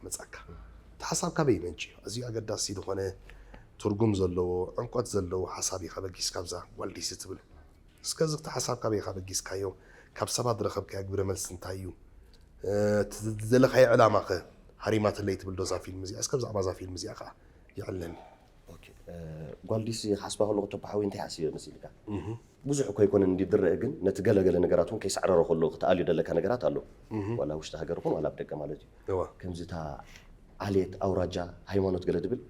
መጻካ። እቲ ሓሳብ ካበይ ይመንጭ እዩ? ኣዝዩ ኣገዳሲ ዝኾነ ትርጉም ዘለዎ፣ ዕምቆት ዘለዎ ሓሳብ እዩ ከበጊስ ካብዛ ጓል ዲሲ ትብል። እስከ እዚ እቲ ሓሳብ ካበይ ካበጊስካዮ? ካብ ሰባት ዝረኸብካዮ ግብረ መልሲ እንታይ እዩ? እ፣ እቲ ዝደለኻዮ ዕላማ ከ ሃሪማትለይ ትብል ዶ እዛ ፊልም እዚኣ? እስከ ብዛዕባ እዛ ፊልም እዚኣ ከኣ የዕለኒ። ኦኬ፣ እ፣ ጓል ዲሲ ክሓስባ ከለኹ ተባሓዊ እንታይ ሓሲበ መሲልካ? እህ። ብዙሕ እኮ ኣይኮነን እንዲ ዝረአ፣ ግን ነቲ ገለገለ ነገራት እውን ከይሳዕረሮ ከሎ ክትኣልዮ ደለካ ነገራት ኣሎ። እህ። ዋላ ውሽጢ ሃገር ይኹን ዋላ ኣብ ደገ ማለት እዩ። እዋ። ከምዚ እታ ዓሌት፣ ኣውራጃ፣ ሃይማኖት ገለ ድብል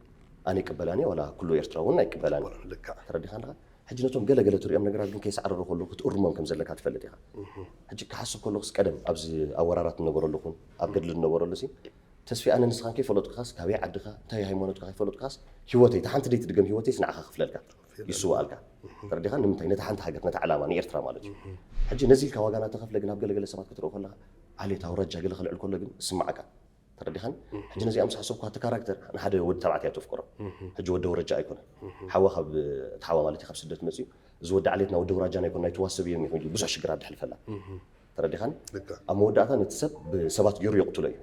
ኣነ ይቅበላን እየ፣ ዋላ ኩሉ ኤርትራ እውን ኣይቅበላን እዩ። ልክዕ። ተረዲኻ ኣለኻ? ሕጂ ነቶም ገለገለ ትሪኦም ነገራት ግን ከይሳዕረሩ ከለዉ ክትእርሞም ከም ዘለካ ትፈልጥ ኢኻ። እህ። ሕጂ ክሓስብ ከለኹስ ቀደም ኣብዚ ኣብ ወራራት ዝነበረሉ ይኹን ኣብ ገድሊ ዝነበረሉ ሲ ተስፊ ኣነ ንስኻን ከይፈለጥኩኻስ ካበይ ዓድኻ እንታይ ሃይማኖትካ ከይፈለጥኩኻስ ህይወተይ እታ ሓንቲ ደይትድገም ህይወተይስ ንዓኻ ክፍለልካ ይስዋኣልካ። ተረዲኻ? ንምንታይ? ነታ ሓንቲ ሃገር ነታ ዕላማ ንኤርትራ ማለት እዩ። ሕጂ ነዚ ኢልካ ዋጋ እናተኸፍለ ግን ኣብ ገለገለ ሰባት ክትረኦ ከለኻ ዓሌት ኣውራጃ ገለ ክልዕል ከሎ ግን ስማዓካ። ተረዲኻን? ሕጂ ነዚኣ ምስ ሓሰብኩ እቲ ካራክተር ንሓደ ወዲ ተባዕታይ እያ ተፍቅሮ። ሕጂ ወዲ ኣውራጃ ኣይኮነን። ሓዋ ካብ እቲ ሓዋ ማለት እዩ ካብ ስደት መፅዩ እዚ ወዲ ዓሌትና ወዲ ኣውራጃና ኣይኮነ ናይ ትዋሰብ እዮም ይኹን ብዙሕ ሽግራት ድሕልፈላ። ተረዲኻን? ልክዕ። ኣብ መወዳእታ ነቲ ሰብ ብሰባት ገይሩ የቕትሎ እዩ።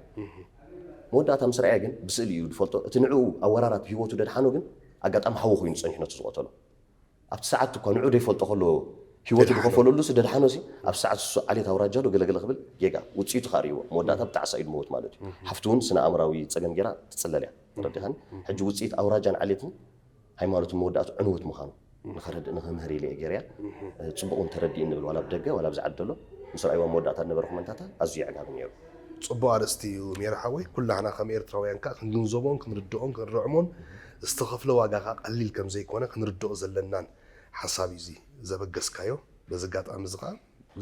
መወዳእታ ምስ ረኣየ ግን ብስእሊ እዩ ዝፈልጦ። እቲ ንዕኡ ኣብ ወራራት ብህይወቱ ደድሓኖ ግን ኣጋጣሚ ሓዊ ኮይኑ ጸኒሑ ነቲ ዝቐተሎ። ኣብቲ ሰዓት እኳ ንዑ ዘይፈልጦ ከሎ ህይወቱ ደድሓኖ። ዝኸፈለሉ ሲ ደድሓኖ ሲ ኣብ ሰዓት እሱ ዓሌት ኣውራጃ ዶ ገለገለ ክብል ጌጋ ውፅኢቱ ከኣ ርእይዎ። መወዳእታ ብጣዕሳ እዩ ዝመውት ማለት እዩ። ሓፍቱ እውን ስነ ኣእምራዊ ጸገም ጌራ ትጽለል እያ። ተረዲኻን? ሕጂ ውፅኢት ኣውራጃን ዓሌትን ሃይማኖትን መወዳእቱ ዕንወት ምዃኑ ንኸረድእ ንኽምህር ኢለ እየ ገይረያ። ጽቡቕ እውን ተረዲእኒ ብል ዋላ ኣብ ደገ ዋላ ኣብዚ ዓዲ ዘሎ ምስ ረኣይዋ መወዳእታ ዝነበረ ኮመንታታ ኣዝዩ የዕጋቢ ነይሩ። ጽቡቕ ኣርእስቲ እዩ ሜሪ ሓወይ። ኩላህና ከም ኤርትራውያን ከኣ ክንግንዘቦን ክንርድኦን ክንርዕሞን ዝተኸፍለ ዋጋ ከኣ ቀሊል ከም ዘይኮነ ክንርድኦ ዘለናን ሓሳብ እዩ እዚ ዘበገስካዮ። በዚ ኣጋጣሚ እዚ ከኣ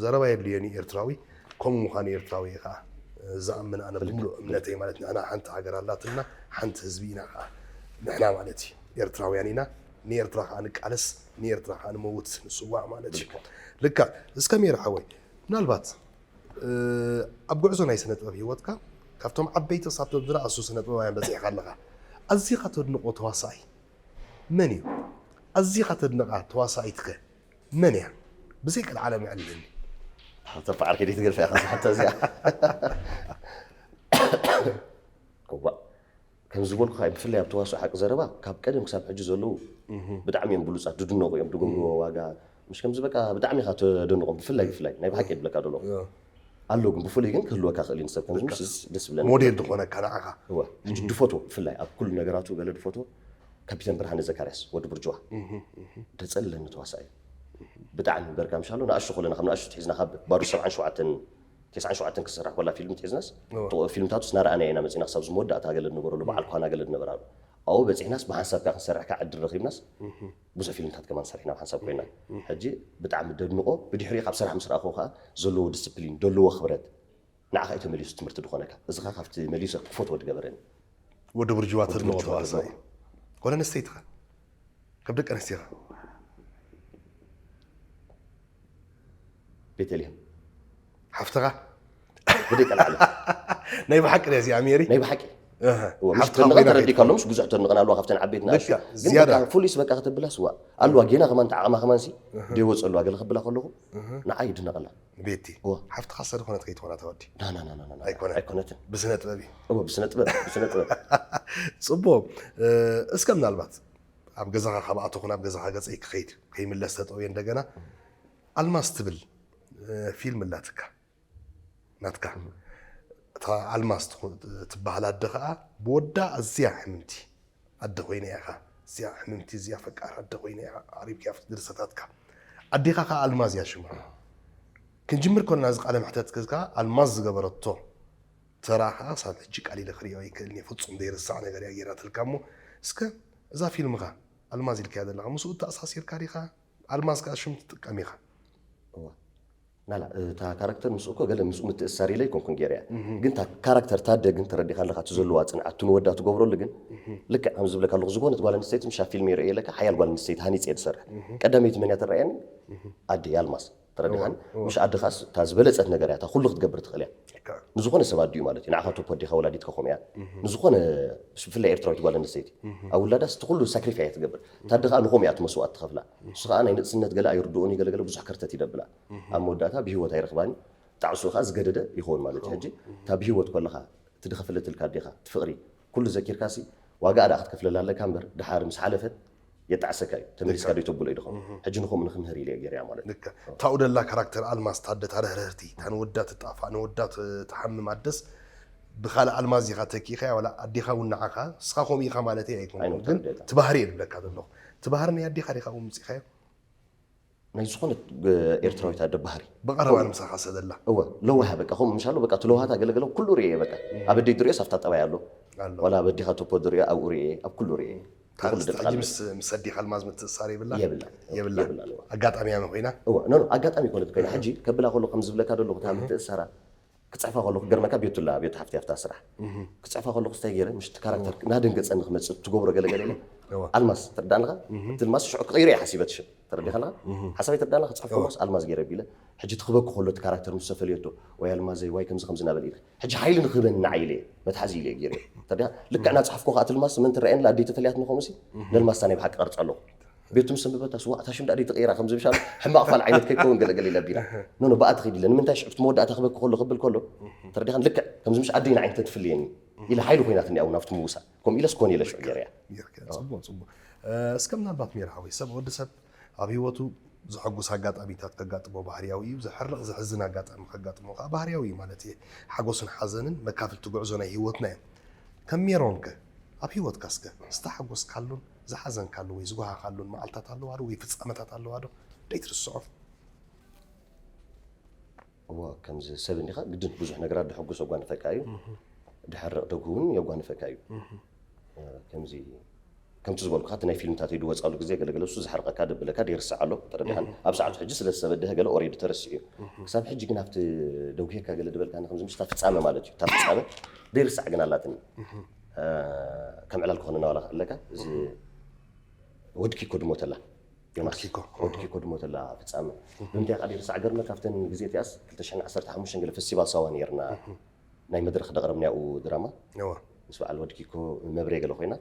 ዘረባ የድልዮን እዩ ኤርትራዊ። ከምኡ ምዃኑ ኤርትራዊ እየ ከኣ ዝኣምን ኣነ ብምሉእ እምነተይ ማለት ንሕና ሓንቲ ሃገር ኣላትና ሓንቲ ህዝቢ ኢና ከኣ ንሕና ማለት እዩ ኤርትራውያን ኢና። ንኤርትራ ከኣ ንቃለስ ንኤርትራ ከኣ ንመውት ንስዋእ ማለት እዩ። ልካ እስከ ሜሪ ሓወይ ምናልባት ኣብ ጉዕዞ ናይ ስነ ጥበብ ህይወትካ ካብቶም ዓበይቲ ክሳብ ቶም ዝነኣሱ ስነ ጥበባውያን በጺሕካ ኣለኻ ኣዚኻ ተድንቖ ተዋሳኣይ መን እዩ? ኣዚኻ ተድንቓ ተዋሳኢትከ መን እያ? ብዘይ ቀልዓለም የዕልለኒ። ተባዕር ከይደ ትገድፋ ኢኻ ዝሓታ እዚኣ። እዋ፣ ከም ዝበልኩኻ ብፍላይ ኣብ ተዋስኦ ሓቂ ዘረባ ካብ ቀደም ክሳብ ሕጂ ዘለዉ ብጣዕሚ እዮም ብሉጻት ድድነቑ እዮም ድገብርዎ ዋጋ ምሽ ከምዚ በቃ ብጣዕሚ ኢኻ ተደንቖም ብፍላይ ብፍላይ ናይ ብሓቂ የብለካ ደሎ ኣሎ ግን ብፍሉይ ግን ክህልወካ ክእል እዩ ንሰብ ከምዚ ምሽ ደስ ብለኒ ሞዴል ዝኾነካ ንዓኻ እወ ሕጂ ድፈትዎ ብፍላይ ኣብ ኩሉ ነገራቱ ገለ ድፈትዎ ካፒተን ብርሃነ ዘካርያስ ወዲ ብርጅዋ ደጸለኒ ተዋሳኢ ብጣዕሚ በርካ ምሻሎ ንኣሽቱ ከለና ካብ ንኣሽቱ ትሒዝና ካብ ባሩ ሰብዓን ሸውዓተን ተስዓን ሸውዓተን ክስራሕ ኮላ ፊልም ትሒዝናስ ፊልምታቱስ ናረኣና ኢና መጺና ክሳብ ዝመወዳእታ ገለ ንበረሉ በዓል ኳና ገለ ንበራሉ ኣብኡ በጺሕናስ ብሓንሳብ ከኣ ክንሰርሕ ከኣ ዕድል ረኺብናስ ብዙሕ ፊልምታት ከማን ሰሪሕና ብሓንሳብ ኮይና ሕጂ ብጣዕሚ ደድንቆ ብድሕሪኡ ካብ ስራሕ ምስ ረኣኹ ከኣ ዘለዎ ዲስፕሊን ዘለዎ ክብረት ንዓኻ እዩ ተመሊሱ ትምህርቲ ዝኾነካ እዚ ከኣ ካብቲ መሊሱ ክፈትዎ ድገበረኒ ወዲ ብርጅዋ ተድንቆ ተዋሳኢ ጓል ኣንስተይቲ ኸ ካብ ደቂ ኣንስትዮ ኸ ቤተልሔም ሓፍትኻ ብደቂ ኣልዓለ ናይ ብሓቂ ደ እዚኣ ሜሪ ናይ ብሓቂ እወ፣ ምስ ሓፍትኻ ተድንቐ ኮይና ተረዲእካ ከይትፈልጥ። ኣሎ፣ ምስ ብዙሕ ተድንቐን ኣለዋ ካብተን ዓበይትና ንኣሽቱ። ልክዕ፣ ግን ዝያዳ። በቃ ፍሉይ ስበቃ ከተብላስ፣ ዋ፣ ኣለዋ ጌና ከማን ተዓቕማ ከማንሲ፣ እህ። ደይወፅእ ኣለዋ፣ ገለ ከብላ ከለኹ፣ እህ። ንዓይ ይድነቐላ። ቤቲ፣ እወ። ሓፍትኻ ሰ ዝኾነት ከይትኾና ተወዲ? ና፣ ና፣ ና፣ ና፣ ና፣ ና። ኣይኮነን። ኣይኮነትን። ብስነ ጥበብ እዩ። እወ፣ ብስነ ጥበብ፣ ብስነ ጥበብ። ጽቡቕ። እ፣ እስከ ምናልባት ኣብ ገዛኻ ካብ ኣተኹ ናብ ገዛኻ ገጸይ ክኸይድ፣ ከይምለስ ተጠውየ እንደገና፣ ኣልማዝ ትብል፣ እ፣ ፊልም ኣላትካ። ናትካ። እታ ኣልማዝ ትኹ-፣ ትበሃል ኣደ ኸኣ ብወዳ ኣዝያ ሕምምቲ ኣደ ኮይና ኢኻ። እዚኣ ሕምምቲ፣ እዚኣ ፈቃር ኣደ ኮይና ኢኻ። ኣቕሪብካያ ኣብቲ ድርሰታትካ። ኣዴኻ ኸኣ ኣልማዝ እያ ሽማ። ክንጅምር ከለና እዚ ቃለ መሕተት ከኣ ኣልማዝ ዝገበረቶ ተራ ኸኣ ክሳብ ሕጂ ቃል ኢለ ክርእዮ ኣይክእልን እየ። ፍጹም ዘይርሳዕ ነገር እያ ገይራትልካ እሞ፣ እስከ እዛ ፊልምኻ ኣልማዝ ኢልካያ ዘለኻ ምስኡ ተኣሳሲርካ ዲኻ? ኣልማዝ ከኣ ሽም ትጥቀም ኢኻ። እዋ። ናላ፣ እታ ካራክተር ምስኡ እኮ ገለ ምስኡ ምትእስሳር ኢለ ኣይኮንኩን ገይረያ። እህ። ግን እታ ካራክተር እታ ኣደ ግን ተረዲኻ ኣለኻ፣ እቲ ዘለዋ ጽንዓት፣ እቲ ንወዳ ትገብረሉ ግን፣ እህ። ልክዕ ከም ዝብለካ ኣለኹ፣ ዝኾነት ጓል ኣንስተይቲ ምሽ ኣብ ፊልም ይርእየለካ፣ ሓያል ጓል ኣንስተይቲ ሃኒጸ እየ ዝሰርሕ። እህ። ቀዳመይቲ መን እያ ትረኣየኒ? እህ። ኣደ ኣልማዝ። ተረዲኻኒ? እዋ፣ እዋ። ምሽ ኣደ ኸኣስ እታ ዝበለጸት ነገር እያ፣ እታ ኩሉ ክትገብር ትኽእል እያ። ልክዕ። ንዝኾነ ሰብ ኣዲኡ ማለት እዩ። ንዓኻ ቶፖ ኣዴኻ ወላዲትካ ከምኡ እያ። እህ። ንዝኾነ፣ ብፍላይ ኤርትራዊት ጓል ኣንስተይቲ። እህ። ኣብ ውላዳስ እቲ ኩሉ ሳክሪፋይ እያ ትገብር። እታ ኣደ ኸኣ ንኸምኡ እያ እቲ መስዋእቲ ትኸፍላ። እህ። ንሱ ኸኣ ናይ ንእስነት ገለ ኣይርድኦን እዩ፣ ገለ ገለ ብዙሕ ከርተት ይደብላ። እህ። ኣብ መወዳእታ ብህይወት ኣይረኽባን እዩ። ጣዕስኡ ኸኣ ዝገደደ ይኸውን ማለት እዩ። ሕጂ እህ። እታ ብህይወት ከለኻ እቲ ድኸፍለትልካ ኣዴኻ እቲ ፍቕሪ ኩሉ ዘኪርካሲ ዋጋ ደኣ ክትከፍለላ ኣለካ እምበር ድሓር ምስ ሓለፈት የጣዕሰካ እዩ። ተመሊስካ ዶ ተብሎ እዩ ድኸውን። ሕጂ ንኸምኡ ንክምህር ኢለ እየ ገይረያ ማለት እዩ። ልካ ታኡ ደላ ካራክተር ኣልማዝ ታደታ ርህርህርቲ እታ ንወዳ ትጣፋእ ንወዳ ትሓምም ኣደስ ብካልእ ኣልማዝ ኢኻ ተኪእኻያ ዋላ ኣዴኻ እውን ንዓኻ ንስኻ ከምኡ ኢኻ ማለት ኣይኮንኩን ግን ትባህር እየ ዝብለካ ዘለኹ ትባህር ናይ ኣዴኻ ዲኻ እውን ምፅኢኻዮ ናይ ዝኾነት ኤርትራዊት ኣደ ባህሪ ብቐረባ ንምሳኻ ሰደላ እወ ለዋሃ በቃ ከምኡ ምሻሉ በቃ ትለዋሃታ ገለገለ ኩሉ ርእየ በቃ ኣብ ኣደይ ድሪኦ ሳፍታ ጠባይ ኣሎ ዋላ ኣብ ኣዲኻ ቶፖ ድሪኦ ኣብኡ ርእየ ኣብ ኩሉ ርእየ ታሪክ ስትሕጂ ምስ ኣዴኻ ኣልማዝ ምትእሳር የብላ የብላ የብላ ኣጋጣሚ ያመ ኮይና እወ ኖ ኣጋጣሚ ኮነት ኮይና ሕጂ ከብላ ከሎ ከም ዝብለካ ደለኹ እታ ምትእሳራ ክፅሕፋ ከለኹ ገርመካ ቤቱላ ቤቱ ሓፍቲ ኣብታ ስራሕ ክፅሕፋ ከለኹ ስታይ ገይረ ምሽ ካራክተር ናደንገፀኒ ክመፅእ ትገብሮ ገለገለ ኣልማዝ ትርዳንኻ ትልማስ ሽዑ ክቕይሮ እየ ሓሲበት ሽም ተረዲኻ ኣለኻ ሓሳበይ ትርዳና ክፅሕፍ ከለኹስ ኣልማዝ ገይረ ቢለ ሕጂ ትኽበኩ ከሎ እቲ ካራክተር ምስ ተፈልየቶ ወይ ኣልማዘይ ዋይ ከምዚ ከምዚ ናበል ኢለ ሕጂ ሓይሊ ንክህበኒ ንዓ ኢለ መትሓዚ ኢለ ገይረ ተረዲኻ ልክዕ ናፅሓፍኩ ከዓ ትልማስ መን ትረኣየኒ ኣደይ ተፈልያትኒ ከምኡሲ ነልማስታ ናይ ብሓቂ ቀርፃ ኣለኹ ቤቱ ምስ ኣንበበታ ስዋ እታ ሽም ዳኣ ደይ ትቕይራ ከም ዝብል ሻም ሕማቕ ፋል ዓይነት ከይከውን ገለ ገለ ኢላ ቢላ ኖ ኖ ብኣ ትኸይድ ኢለ ንምንታይ ሽዑ እቲ መወዳእታ ክበኪ ከሎ ክብል ከሎ ተረዲኻን ልክዕ ከምዚ ምሽ ኣደይ ንዓይ እንተትፍልየኒ ኢለ ሓይሊ ኮይናትኒ ኣብኡ ናብቲ ምውሳእ ከምኡ ኢለስ ኮን ኢለ ሽዑ ገይረያ ጽቡቅ ጽቡቅ እስከ ምናልባት ሜር ሓወይ ሰብ ወዲ ሰብ ኣብ ህይወቱ ዘሐጉስ ኣጋጣሚታት ከጋጥሞ ባህርያዊ እዩ ዘሕርቕ ዘሕዝን ኣጋጣሚ ከጋጥሞ ከዓ ባህርያዊ እዩ ማለት እየ ሓጎስን ሓዘንን መካፍልቲ ጉዕዞ ናይ ህይወትና እዮም ከም ሜሮን ከ ኣብ ህይወትካ እስከ ዝተሓጎስካሉን ዝሓዘንካሉ ወይ ዝጓሃኻሉን መዓልታት ኣለዋ ዶ ወይ ፍጻመታት ኣለዋ ዶ ደይትርስዖ እዋ ከምዚ ሰብ እንዲኻ ግድን ብዙሕ ነገራት ደሐጉስ የጓንፈካ እዩ ድሕርቕ ደጉ እውን የጓንፈካ እዩ ከምዚ ከምቲ ዝበልኩካ እቲ ናይ ፊልምታት እዩ ድወፃሉ ግዜ ገለገለ እሱ ዝሕርቐካ ደብለካ ደይርስዕ ኣሎ ተረዲኻን ኣብ ሰዓቱ ሕጂ ስለ ዝሰበደሀ ገለ ኦሬዲ ተረሲዑ እዩ ክሳብ ሕጂ ግን ኣብቲ ደጉሄካ ገለ ድበልካኒ ከምዚ ምስታ ፍፃመ ማለት እዩ እታ ፍፃመ ደይርሳዕ ግን ኣላትኒ ከም ዕላል ክኾነ ናባላ ኣለካ እዚ ወድኪ እኮ ድሞተላ ዮናስ ወድኪ እኮ ድሞተላ ፍፃመ ብምንታይ ቃ ደይርሳዕ ገርመ ካብተን ግዜ እቲኣስ ክልተ ሽሕን ዓሰርተ ሓሙሽተን ገለ ፈስቲቫል ሳዋ ነይርና ናይ መድረኽ ደቕረብናያኡ ድራማ ምስ በዓል ወድኪ እኮ መብሬ ገለ ኮይና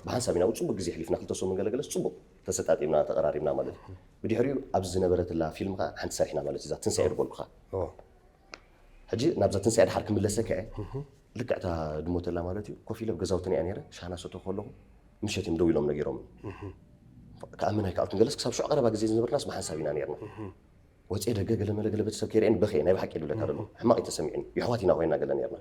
ብሓንሳብ ኢና ፅቡቅ ግዜ ሕሊፍና ክልተ ሰሙን ገለገለስ ፅቡቅ ተሰጣጢምና ተቐራሪብና ማለት እዩ ብድሕሪኡ ኣብዚ ዝነበረትላ ፊልም ከዓ ሓንቲ ሰሪሕና ማለት እዛ ትንሳኤ ድበልኩኻ ሕጂ ናብዛ ትንሳኤ ድሓር ክምለሰካ እየ ልክዕ እታ ድሞተላ ማለት እዩ ኮፍ ኢለ ኣብ ገዛውትን እያ ነይረ ሻና ሰቶ ከለኹ ምሸት እዮም ደው ኢሎም ነጊሮም ክኣምን ኣይከኣልኩን ገለስ ክሳብ ሽዑ ቀረባ ግዜ ዝነበርናስ ብሓንሳብ ኢና ነርና ወፅኤ ደገ ገለመለ ገለ ቤተሰብ ከይርአን በኸየ ናይ ብሓቂ ይብለካ ደሎ ሕማቕ እዩ ተሰሚዑኒ የሕዋት ኢና ኮይና ገለ ነርና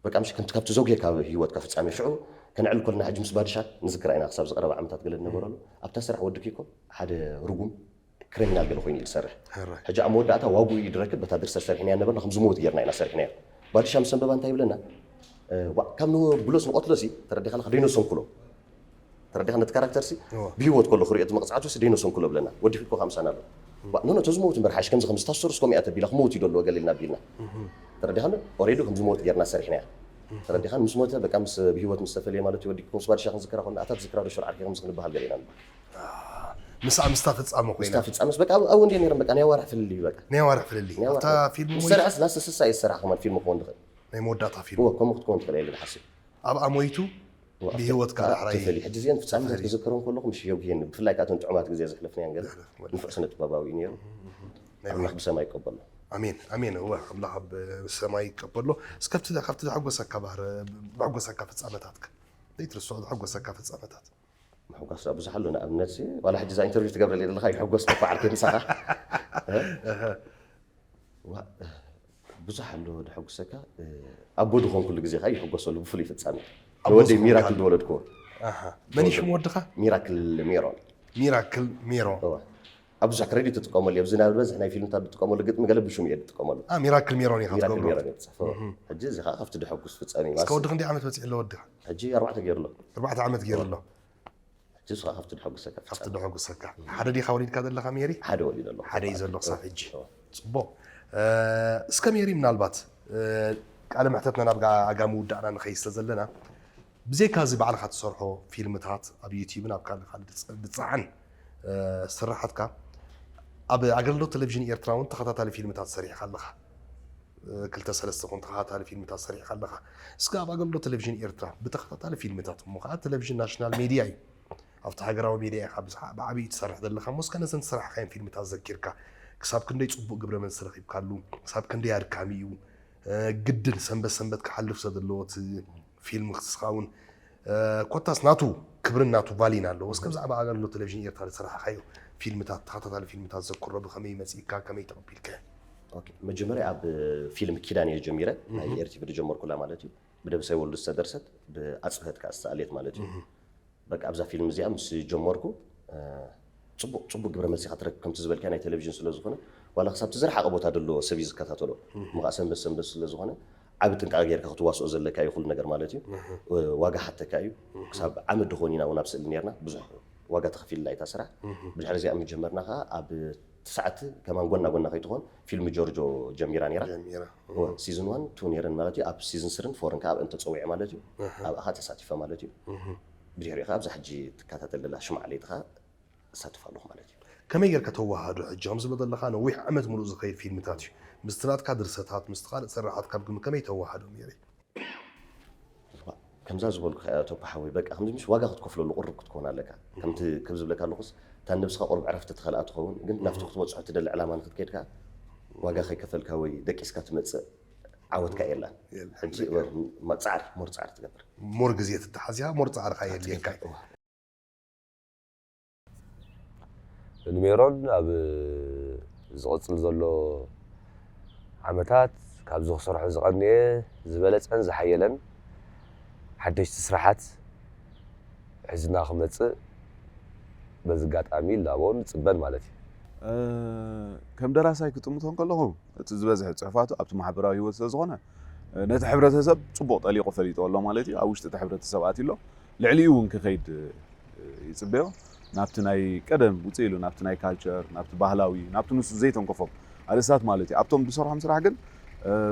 በቃ ምሽ ከምቲ ካብቲ ዘጉየ ካብ ህይወትካ ፍጻሜ ሽዑ ከነዕል ኮልና ሕጂ ምስ ባድሻ ንዝክራ ኢና ክሳብ ዝቀረበ ዓመታት ገለ ዝነበረሉ ኣብታ ስራሕ ወዲ ኪኮ ሓደ ርጉም ክሪሚናል ገለ ኮይኑ እዩ ዝሰርሕ ሕጂ ኣብ መወዳእታ ዋጉ እዩ ድረክብ በታ ድርሰት ሰሪሕናያ ነበርና ከም ዝመውት ጌርና ኢና ሰሪሕናዮ ባድሻ ምስ ኣንበባ እንታይ ይብለና ካብ ንብሎስ ንቐትሎሲ ተረዲኻ ኣለካ ደይኖ ሰንኩሎ ተረዲኻ ነቲ ካራክተር ሲ ብሂወት ከሎ ክሪኦ እቲ መቕጻዕቱ ሲ ደይኖ ሰንኩሎ ብለና ወዲ ፊልኮ ካምሳና ኣሎ ኖ ኖ ተዝመውት እምበር ሓሽ ከምዚ ከምዚ ታሰሩ ስኮም እያ ተቢላ ክመውት እዩ ደሎ ገለ ኢልና ቢልና ተረዲኻ ኦሬዲ ከም ዝመውት ጌርና ሰሪሕናያ ተረዲኻ ምስ ሞተ በቃ ምስ ብሂወት ምስ ተፈልየ ማለት እዩ ወዲ ፊልኮ ምስ ባድሻ ክንዝክራ ኮና ኣታ ትዝክራ ዶ ሽዑ ዓርኪ ከምዚ ክንበሃል ገለ ኢና ንበሃል ምስኣ ምስታ ፍጻመ ኮይና ምስታ ፍጻመስ በቃ ኣብኡ እንደ ነይሮም በቃ ናይ ኣዋርሕ ፍልልይ በቃ ናይ ኣዋርሕ ፍልልይ ኣብታ ፊልም ዝሰርዐስ ላስተ ስሳ ይሰራሕ ከማን ፊልም ክኸውን ድኽእል ናይ መወዳእታ ፊልም ከምኡ ክትከውን ትኽእል የለ ዝሓስብ ኣብኣ ሞይቱ ብሂወት ከዓ ዳሕራይ ተፈሊ ሕጂ እዚአን ፍጻመታት ክዝከሮም ከለኹ ምሽ የጉሄኒ ብፍላይ ከዓ እቶም ጥዑማት ግዜ ዘሕለፍናያን ገለ ንፉዕ ስነ ጥበባዊ እዩ ነይሩ ኣምላኽ ብሰማይ ይቀበሎ ኣሜን ኣሜን እወ ኣምላኽ ብሰማይ ይቀበሎ እስከ ካብቲ ዘሐጎሰካ ባህር ዘሐጎሰካ ፍጻመታትካ ዘይትርስዖ ዘሐጎሰካ ፍጻመታት ምሕጓስ ብዙሕ ኣሎ ንኣብነት ዋላ ሕጂ እዛ ኢንተርቪው ትገብረለይ ዘለካ ይሕጎስ ተኳዓል ከይምሳኻ ብዙሕ ኣሎ ድሐጉሰካ ኣቦ ድኾንኩሉ ግዜ ከዓ ይሕጎሰሉ ብፍሉይ ፍጻሜ ንወደይ ሚራክል ድወለድክዎ መን ሽም ወድኻ ሚራክል ሜሮን ሚራክል ሜሮን ኣብ ብዙሕ ክሬዲት ትጥቀመሉ ኣብዚ ናብ ዝበዝሕ ናይ ፊልምታት ዝጥቀመሉ ግጥሚ ገለ ብሽሙ እየ ዝጥቀመሉ ሚራክል ሜሮን ኢኻ ትገብሮ ሕጂ እዚ ከዓ ካብቲ ድሐጉስ ፍጻሜ እስከ ወዲ ክንደይ ዓመት በፂሑ ኣሎ ወድኻ ሕጂ ኣርባዕተ ገይሩ ኣሎ ኣርባዕተ ዓመት ገይሩ ኣሎ ሕጂ ንስኻ ካብቲ ድሐጉሰካ ካብቲ ድሐጉሰካ ሓደ ዲኻ ወሊድካ ዘለኻ ሜሪ ሓደ ወሊደ ኣለኹ ሓደ እዩ ዘሎ ክሳብ ሕጂ ፅቡቕ እስከ ሜሪ ምናልባት ቃለ ምሕተትና ናብ ኣጋ ምውዳእና ንኸይድ ስለ ዘለና ብዘይካ እዚ ባዕልኻ ትሰርሖ ፊልምታት ኣብ ዩትዩብን ኣብ ካልእ ካልእ ድፀዓን ስራሓትካ ኣብ ኣገልግሎት ቴሌቪዥን ኤርትራ እውን ተኸታታሊ ፊልምታት ሰሪሕካ ኣለኻ ክልተ ሰለስተ ኹን ተኸታታሊ ፊልምታት ሰሪሕካ ኣለኻ እስከ ኣብ ኣገልግሎት ቴሌቪዥን ኤርትራ ብተኸታታሊ ፊልምታት እሞ ከዓ ቴሌቪዥን ናሽናል ሜድያ እዩ ኣብቲ ሃገራዊ ሜድያ ኢኻ ብዓብዩ ትሰርሕ ዘለኻ እሞ እስከ ነዘን ዝሰራሕካየን ፊልምታት ዘኪርካ ክሳብ ክንደይ ፅቡቅ ግብረ መልሲ ረኺብካሉ ክሳብ ክንደይ ኣድካሚ እዩ ግድን ሰንበት ሰንበት ክሓልፍ ሰብ ዘለዎ እቲ ፊልም ክትስኻውን ኮታስ ናቱ ክብርን ናቱ ቫሊን ኣለዎ። እስከ ብዛዕባ ኣገልግሎት ቴሌቪዥን ኤርትራ ዝሰራሕካዮ ፊልምታት፣ ተኸታታሊ ፊልምታት ዘክሮ ብኸመይ መጺእካ፣ ከመይ ተቐቢልካዮ? መጀመርያ ኣብ ፊልም ኪዳን እየ ጀሚረ፣ ናይ ኤርቲቪ ዝጀመርኩላ ማለት እዩ። ብደብሳይ ወልዱ ዝተደርሰት ብኣፅብሀት ከዓ ዝተኣልየት ማለት እዩ። በቃ ኣብዛ ፊልም እዚኣ ምስ ጀመርኩ ፅቡቅ ፅቡቅ ግብረ መልሲ ክትረክብ ከምቲ ዝበልካ ናይ ቴሌቪዥን ስለ ዝኾነ ዋላ ክሳብቲ ዝረሓቀ ቦታ ደሎ ሰብ እዩ ዝከታተሎ። ምኻ ሰንበት ሰንበት ስለ ዝኾነ ዓቢ ጥንቃቄ ጌርካ ክትዋስኦ ዘለካ እዩ ኩሉ ነገር ማለት እዩ። ዋጋ ሓተካ እዩ። ክሳብ ዓመት ድኾን ኢና እውን ኣብ ስእሊ ኔርና ብዙሕ ዋጋ ተኸፊልላ እታ ስራሕ። ብድሕሪ እዚኣ ምስ ጀመርና ከዓ ኣብ ትስዓት ከማን ጎና ጎና ከይትኾን ፊልም ጆርጆ ጀሚራ ነይራ። ጀሚራ። ሲዝን ዋን ቱ ነይረን ማለት እዩ። ኣብ ሲዝን ስርን ፎርን ከዓ ኣብአን ተፀዊዐ ማለት እዩ። ኣብኣ ከዓ ተሳቲፈ ማለት እዩ። ብድሕሪኡ ከዓ ኣብዛ ሕጂ ትከታተል ዘላ ሽማዕ ለይቲ ከዓ እሳተፍ ኣለኹ ማለት እዩ። ከመይ ጌርካ ተወሃዶ? ሕጂ ከም ዝብሎ ዘለኻ ነዊሕ ዓመት ሙሉእ ዝኸይድ ፊልምታት እዩ። ምስቲ ናትካ ድርሰታት፣ ምስቲ ካልእ ሰራሓት ካብ ግምት ከመይ ተወሃዶ ሜሪ? ከምዛ ዝበልኩ ከኣ ቶፓ ሓወይ በቃ ከምዚ ምሽ ዋጋ ክትከፍለሉ ቁሩብ ክትኮን ኣለካ። ከምቲ ከም ዝብለካ ኣለኹስ እታ ነብስኻ ቁሩብ ዕረፍቲ ትኸልኣ ትኸውን፣ ግን ናብቲ ክትበጽሖ ትደሊ ዕላማ ንክትከይድ ከኣ ዋጋ ከይከፈልካ ወይ ደቂስካ ትመጽእ ዓወትካ የላን። የላን፣ ሕጂ ልክዕ። ማ- ጻዕሪ ሞር ጻዕሪ ትገብር። ሞር ግዜ ትተሓዝያ ሞር ጻዕርኻ የድልየካ እዩ። ንሜሮን ኣብ ዝቕጽል ዘሎ ዓመታት ካብዚ ክሰርሖ ዝቐንየ ዝበለጸን ዝሓየለን ሓደሽቲ ስራሓት ሒዝና ክመጽእ በዚ ኣጋጣሚ ንላቦ ንጽበን ማለት እዩ። ከም ደራሳይ ክጥምቶ ከለኹ እቲ ዝበዝሐ ፅሑፋቱ ኣብቲ ማሕበራዊ ህይወት ስለ ዝኾነ ነቲ ሕብረተሰብ ፅቡቕ ጠሊቑ ፈሊጥዎ ኣሎ ማለት እዩ። ኣብ ውሽጢ እቲ ሕብረተሰብ ኣትዩ ኣሎ። ልዕሊኡ እውን ክኸይድ ይፅበዮ። ናብቲ ናይ ቀደም ውፅእ ኢሉ ናብቲ ናይ ካልቸር ናብቲ ባህላዊ ናብቲ ንሱ ዘይተንከፎም ኣርእስታት ማለት እዩ። ኣብቶም ዝሰርሖም ስራሕ ግን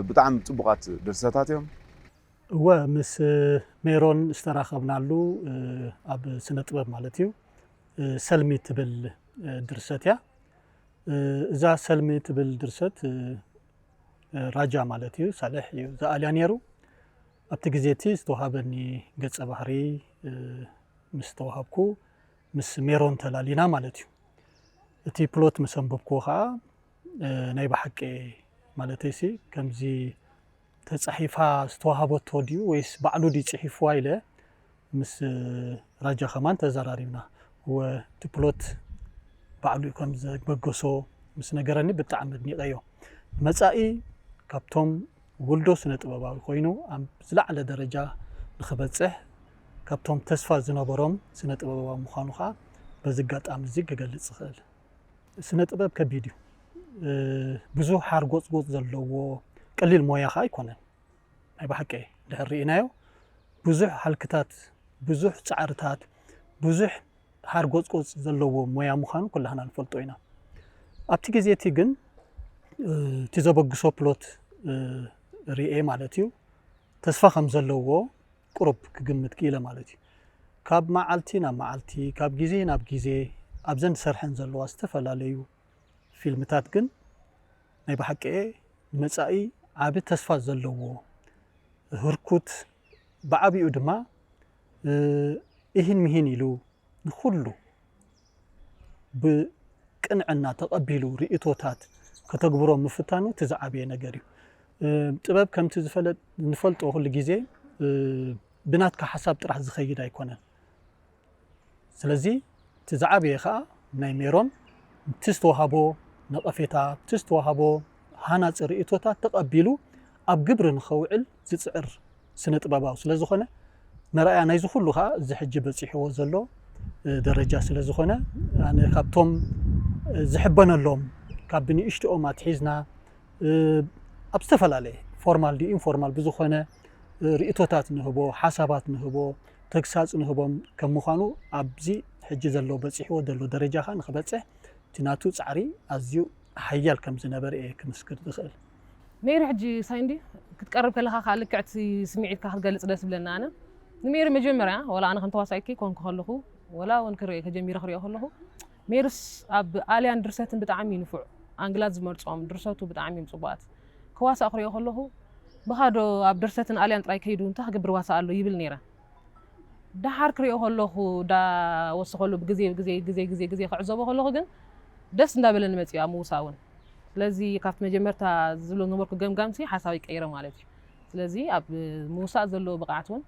ብጣዕሚ ፅቡቓት ድርሰታት እዮም። እወ ምስ ሜሮን ዝተራኸብናሉ ኣብ ስነ ጥበብ ማለት እዩ ሰልሚ ትብል ድርሰት እያ። እዛ ሰልሚ ትብል ድርሰት ራጃ ማለት እዩ ሳልሕ እዩ ዝኣልያ ነይሩ። ኣብቲ ግዜ እቲ ዝተዋሃበኒ ገፀ ባህሪ ምስ ተዋሃብኩ ምስ ሜሮን ተላሊና ማለት እዩ። እቲ ፕሎት ምስ ኣንበብክዎ ከዓ ናይ ብሓቂ ማለተይሲ ከምዚ ተፃሒፋ ዝተዋሃበቶ ድዩ ወይስ ባዕሉ ድዩ ፅሒፍዋ ኢለ ምስ ራጃ ከማን ተዘራሪብና። እወ እቲ ፕሎት ባዕሉ እዩ ከም ዘበገሶ ምስ ነገረኒ ብጣዕሚ ኣድኒቐዮ። ንመፃኢ ካብቶም ውልዶ ስነ ጥበባዊ ኮይኑ ኣብ ዝለዓለ ደረጃ ንኽበፅሕ ካብቶም ተስፋ ዝነበሮም ስነ ጥበባዊ ምዃኑ ከዓ በዚ ኣጋጣሚ እዚ ክገልፅ ይኽእል። ስነ ጥበብ ከቢድ እዩ። ብዙሕ ሓርጎፅጎፅ ዘለዎ ቀሊል ሞያ ከዓ ኣይኮነን። ናይ ብሓቂ ድሕር ርኢናዮ ብዙሕ ሃልክታት፣ ብዙሕ ፃዕርታት፣ ብዙሕ ሓርጎፅጎፅ ዘለዎ ሞያ ምዃኑ ኩላህና ንፈልጦ ኢና። ኣብቲ ግዜ እቲ ግን እቲ ዘበግሶ ፕሎት ርኤ ማለት እዩ ተስፋ ከም ዘለዎ ቁሩብ ክግምት ክኢለ ማለት እዩ። ካብ መዓልቲ ናብ መዓልቲ፣ ካብ ግዜ ናብ ግዜ ኣብዘን ዝሰርሐን ዘለዋ ዝተፈላለዩ ፊልምታት ግን ናይ ብሓቂ ንመጻኢ ዓቢ ተስፋ ዘለዎ ህርኩት ብዓቢኡ ድማ ኢሂን ምሂን ኢሉ ንኹሉ ብቅንዕና ተቐቢሉ ርእይቶታት ከተግብሮ ምፍታኑ እቲ ዝዓበየ ነገር እዩ። ጥበብ ከምቲ ዝፈለጥ ንፈልጦ ኩሉ ግዜ ብናትካ ሓሳብ ጥራሕ ዝኸይድ ኣይኮነን። ስለዚ እቲ ዝዓበየ ከዓ ናይ ሜሮን እቲ ዝተዋሃቦ ነቐፌታ እቲ ዝተዋሃቦ ሃናፂ ርእይቶታት ተቐቢሉ ኣብ ግብሪ ንኸውዕል ዝፅዕር ስነ ጥበባዊ ስለዝኾነ መርኣያ ናይዚ ኩሉ ከዓ እዚ ሕጂ በፂሕዎ ዘሎ ደረጃ ስለዝኾነ ኣነ ካብቶም ዝሕበነሎም ካብ ብንእሽትኦም ኣትሒዝና ኣብ ዝተፈላለየ ፎርማል ድዩ ኢንፎርማል ብዝኾነ ርእቶታት ንህቦ ሓሳባት ንህቦ ተግሳፅ ንህቦም ከም ምዃኑ ኣብዚ ሕጂ ዘሎ በፂሕዎ ዘሎ ደረጃ ከዓ ንክበፅሕ እቲ ናቱ ፃዕሪ ኣዝዩ ሓያል ከም ዝነበረ እየ ክምስክር ዝኽእል። ሜሪ ሕጂ ሳይንዲ ክትቀርብ ከለኻ ከዓ ልክዕቲ ስምዒትካ ክትገልፅ ደስ ብለና ኣነ ንሜሪ መጀመርያ ወላ ኣነ ከም ተዋሳኢት ከይኮንኩ ከለኹ ወላ እውን ክርኢ ከጀሚረ ክሪኦ ከለኹ ሜርስ ኣብ ኣልያን ድርሰትን ብጣዕሚ እዩ ንፉዕ ኣንግላት ዝመርፆም ድርሰቱ ብጣዕሚ እዮም ፅቡቃት ክዋሳእ ክሪኦ ከለኹ ብኻዶ ኣብ ድርሰትን ኣልያን ጥራይ ከይዱ እንታይ ክገብር ዋሳእ ኣሎ ይብል ነይረ ደሓር ክሪኦ ከለኹ ዳ ወስኸሉ ብግዜ ብግዜ ግዜ ግዜ ግዜ ክዕዘቦ ከለኹ ግን ደስ እንዳበለኒ መፅኡ ኣብ ምውሳእ እውን ስለዚ ካብቲ መጀመርታ ዝብሎ ነበርኩ ገምጋምሲ ሓሳብ ይቀይረ ማለት እዩ። ስለዚ ኣብ ምውሳእ ዘሎ ብቕዓት እውን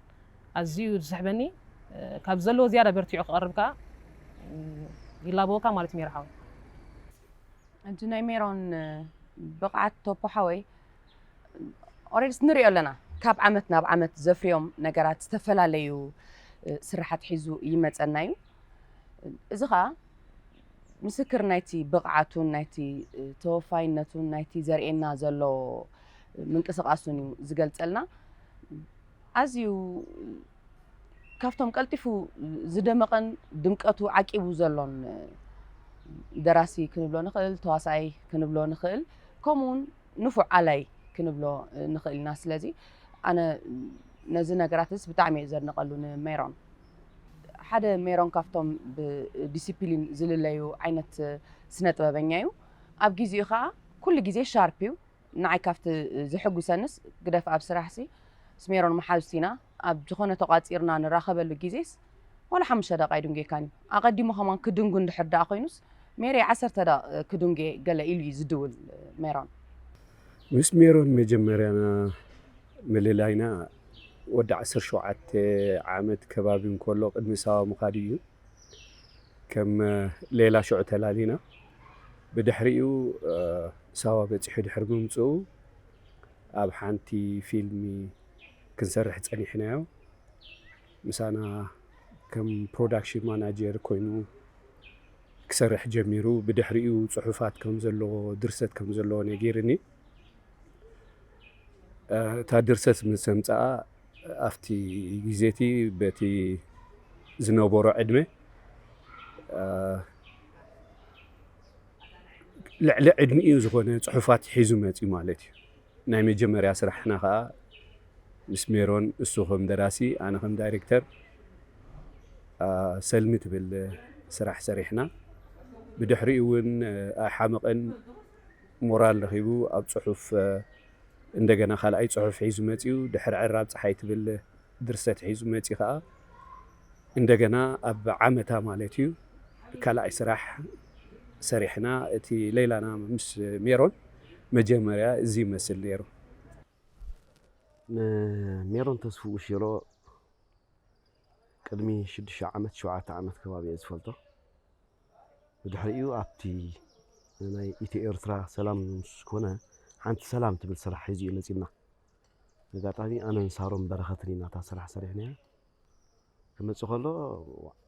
ኣዝዩ ዝስሕበኒ፣ ካብ ዘለዎ ዝያዳ በርቲዑ ክቐርብ ከዓ ይላበወካ ማለት እዩ ሜሮ ሓወይ። እጂ ናይ ሜሮን ብቕዓት ቶፖ ሓወይ ኦሬድስ ንሪኦ ኣለና። ካብ ዓመት ናብ ዓመት ዘፍርዮም ነገራት ዝተፈላለዩ ስራሓት ሒዙ ይመፀና እዩ። እዚ ከዓ ምስክር ናይቲ ብቕዓቱን ናይቲ ተወፋይነቱን ናይቲ ዘርእየና ዘሎ ምንቅስቓሱን እዩ ዝገልፀልና። ኣዝዩ ካብቶም ቀልጢፉ ዝደመቐን ድምቀቱ ዓቂቡ ዘሎን ደራሲ ክንብሎ ንኽእል፣ ተዋሳኣይ ክንብሎ ንኽእል፣ ከምኡውን ንፉዕ ኣላይ ክንብሎ ንኽእል ኢና። ስለዚ ኣነ ነዚ ነገራትስ ብጣዕሚ እየ ዘድንቐሉ ንሜሮን። ሓደ ሜሮን ካብቶም ብዲሲፕሊን ዝልለዩ ዓይነት ስነ ጥበበኛ እዩ። ኣብ ጊዜኡ ከዓ ኩሉ ግዜ ሻርፕ እዩ። ንዓይ ካብቲ ዝሕጉሰንስ ግደፍ ኣብ ስራሕሲ ምስ ሜሮን መሓዙት ኢና ኣብ ዝኾነ ተቋፂርና ንራኸበሉ ግዜስ ዋላ ሓሙሽተ ደቂቃ ኣይድንጉየካን እዩ። ኣቐዲሙ ከማን ክድንጉ እንድሕር ደኣ ኮይኑስ ሜሬ ዓሰርተ ደቂቕ ክድንጉየ ገለ ኢሉ እዩ ዝድውል ሜሮን። ምስ ሜሮን መጀመርያና ምልላይና ወዲ ዓሰርተ ሸውዓተ ዓመት ከባቢ እንከሎ ቅድሚ ሳዋ ምኻዱ እዩ። ከም ሌላ ሽዑ ተላሊና። ብድሕሪኡ ሳዋ በፂሑ ድሕሪ ምምፅኡ ኣብ ሓንቲ ፊልሚ ክንሰርሕ ፀኒሕናዮ። ምሳና ከም ፕሮዳክሽን ማናጀር ኮይኑ ክሰርሕ ጀሚሩ። ብድሕሪኡ ፅሑፋት ከም ዘለዎ ድርሰት ከም ዘለዎ ነጊርኒ። እታ ድርሰት ምስ ኣምፅኣ ኣብቲ ግዜ እቲ በቲ ዝነበሮ ዕድመ ልዕሊ ዕድሚኡ ዝኾነ ፅሑፋት ሒዙ መፅዩ ማለት እዩ። ናይ መጀመርያ ስራሕና ከዓ ምስ ሜሮን እሱ ከም ደራሲ ኣነ ከም ዳይሬክተር ሰልሚ ትብል ስራሕ ሰሪሕና። ብድሕሪኡ እውን ኣይሓመቐን ሞራል ረኺቡ ኣብ ፅሑፍ እንደገና ካልኣይ ፅሑፍ ሒዙ መፅዩ። ድሕሪ ዕራብ ፀሓይ ትብል ድርሰት ሒዙ መፅዩ ከዓ እንደገና ኣብ ዓመታ ማለት እዩ ካልኣይ ስራሕ ሰሪሕና። እቲ ሌላና ምስ ሜሮን መጀመርያ እዚ ይመስል ነይሩ። ንሜሮን ተስፍኡ ሽሮ ቅድሚ ሽዱሽተ ዓመት ሸውዓተ ዓመት ከባቢ እየ ዝፈልጦ። ብድሕሪኡ ኣብቲ ናይ ኢትዮ ኤርትራ ሰላም ምስ ኮነ ሓንቲ ሰላም ትብል ስራሕ ሒዙ እዩ መፂና። ኣጋጣሚ ኣነን ሳሮን በረኸትን ኢና እታ ስራሕ ሰሪሕናያ። ክመፅእ ከሎ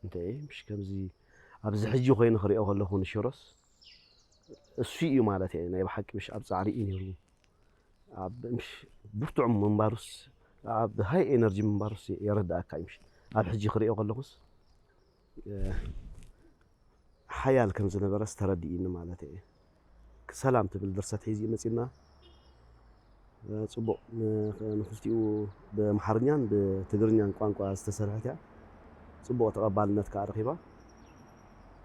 እንተ ምሽ ከምዚ ኣብዚ ሕጂ ኮይኑ ክሪኦ ከለኹ ንሽሮስ እሱ እዩ ማለት እየ። ናይ ብሓቂ ምሽ ኣብ ፃዕሪ እዩ ነይሩ። ኣብ ምሽ ብርቱዕ ምንባሩስ ኣብ ሃይ ኤነርጂ ምንባሩስ የረዳእካ እዩ። ምሽ ኣብ ሕጂ ክሪኦ ከለኹስ ሓያል ከም ዝነበረስ ተረዲእኒ ማለት እየ። ሰላም ትብል ድርሰት ሒዙ መፂና። ፅቡቕ ንክልቲኡ ብኣምሓርኛን ብትግርኛን ቋንቋ ዝተሰርሐት እያ። ፅቡቕ ተቐባልነት ከዓ ረኺባ።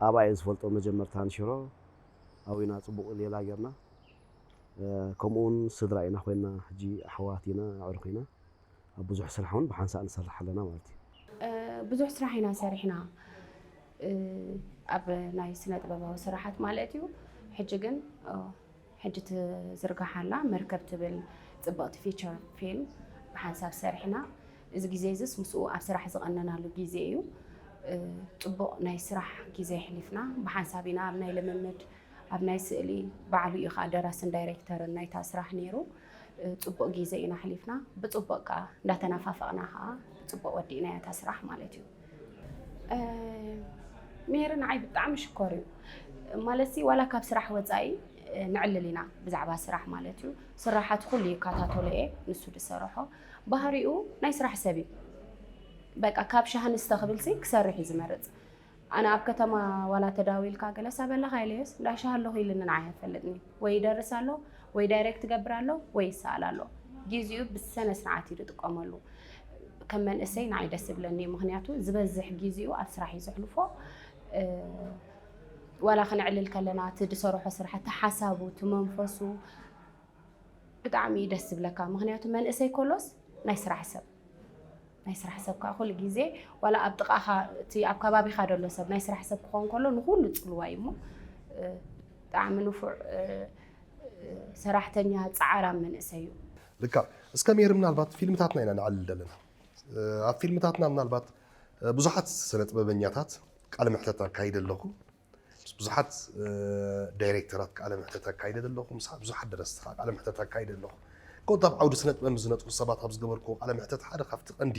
ኣብኣ እየ ዝፈልጦ መጀመርታ ንሽሮ ኣዊና ፅቡቕ ሌላ ጌርና። ከምኡ እውን ስድራ ኢና ኮይና ሕጂ ኣሕዋት ኢና ኣዕሩኽ ኢና። ኣብ ብዙሕ ስራሕ እውን ብሓንሳእ ንሰርሕ ኣለና ማለት እዩ። ብዙሕ ስራሕ ኢና ሰሪሕና ኣብ ናይ ስነ ጥበባዊ ስራሓት ማለት እዩ። ሕጂ ግን ሕጂ ትዝርጋሓላ መርከብ ትብል ፅብቕቲ ፊቸር ፊልም ብሓንሳብ ሰሪሕና። እዚ ግዜ እዚስ ምስኡ ኣብ ስራሕ ዝቐነናሉ ግዜ እዩ። ፅቡቕ ናይ ስራሕ ግዜ ኣሕሊፍና ብሓንሳብ ኢና ኣብ ናይ ልምምድ ኣብ ናይ ስእሊ ባዕሉ እዩ ከዓ ደራስን ዳይሬክተርን ናይታ ስራሕ ነይሩ። ፅቡቕ ግዜ ኢና ኣሕሊፍና ብፅቡቕ ከዓ እንዳተናፋፈቕና ከዓ ብፅቡቕ ወዲእናያ እታ ስራሕ ማለት እዩ። ሜሪ ንዓይ ብጣዕሚ ሽኮር እዩ ማለት ሲ ዋላ ካብ ስራሕ ወፃኢ ንዕልል ኢና ብዛዕባ ስራሕ ማለት እዩ። ስራሓት ኩሉ ይከታተሎ እየ ንሱ ዝሰርሖ ባህሪኡ ናይ ስራሕ ሰብ እዩ። በቃ ካብ ሻሂ ንስተ ክብል ሲ ክሰርሕ እዩ ዝመርፅ። ኣነ ኣብ ከተማ ዋላ ተዳዊልካ ገለ ሳበላኻ ኢለዮስ እንዳ ሻሂ ኣለኹ ኢልኒ ንዓይ ኣይፈልጥኒ። ወይ ይደርስ ኣሎ ወይ ዳይሬክት ይገብር ኣሎ ወይ ይሰኣል ኣሎ። ግዚኡ ብሰነ ስርዓት እዩ ዝጥቀመሉ። ከም መንእሰይ ንዓይ ደስ ዝብለኒ እዩ ምኽንያቱ ዝበዝሕ ግዚኡ ኣብ ስራሕ እዩ ዘሕልፎ። ዋላ ክነዕልል ከለና እቲ ዝሰርሖ ስራሕ እቲ ሓሳቡ እቲ መንፈሱ ብጣዕሚ እዩ ደስ ዝብለካ ምኽንያቱ መንእሰይ ከሎስ ናይ ስራሕ ሰብ ናይ ስራሕ ሰብ ከዓ ኩሉ ግዜ ዋላ ኣብ ጥቓኻ እቲ ኣብ ከባቢኻ ዘሎ ሰብ ናይ ስራሕ ሰብ ክኸውን ከሎ ንኩሉ ፅልዋ እዩ እሞ ብጣዕሚ ንፉዕ ሰራሕተኛ ፃዕራም መንእሰይ እዩ። ልካ እስከ ሜሪ ምናልባት ፊልምታትና ኢና ንዓልል ዘለና ኣብ ፊልምታትና ምናልባት ብዙሓት ስነ ጥበበኛታት ቃለ ምሕተት ኣካይደ ኣለኹ ብዙሓት ዳይሬክተራት ቃለ ምሕተት ኣካይደ ኣለኹ ምስ ብዙሓት ደረስቲ ቃለ ምሕተት ኣካይደ ኣለኹ ኮታ ኣብ ዓውዲ ስነ ጥበብ ዝነጥፉ ሰባት ኣብ ዝገበርኩ ቃለ ምሕተት ሓደ ካብቲ ቀንዲ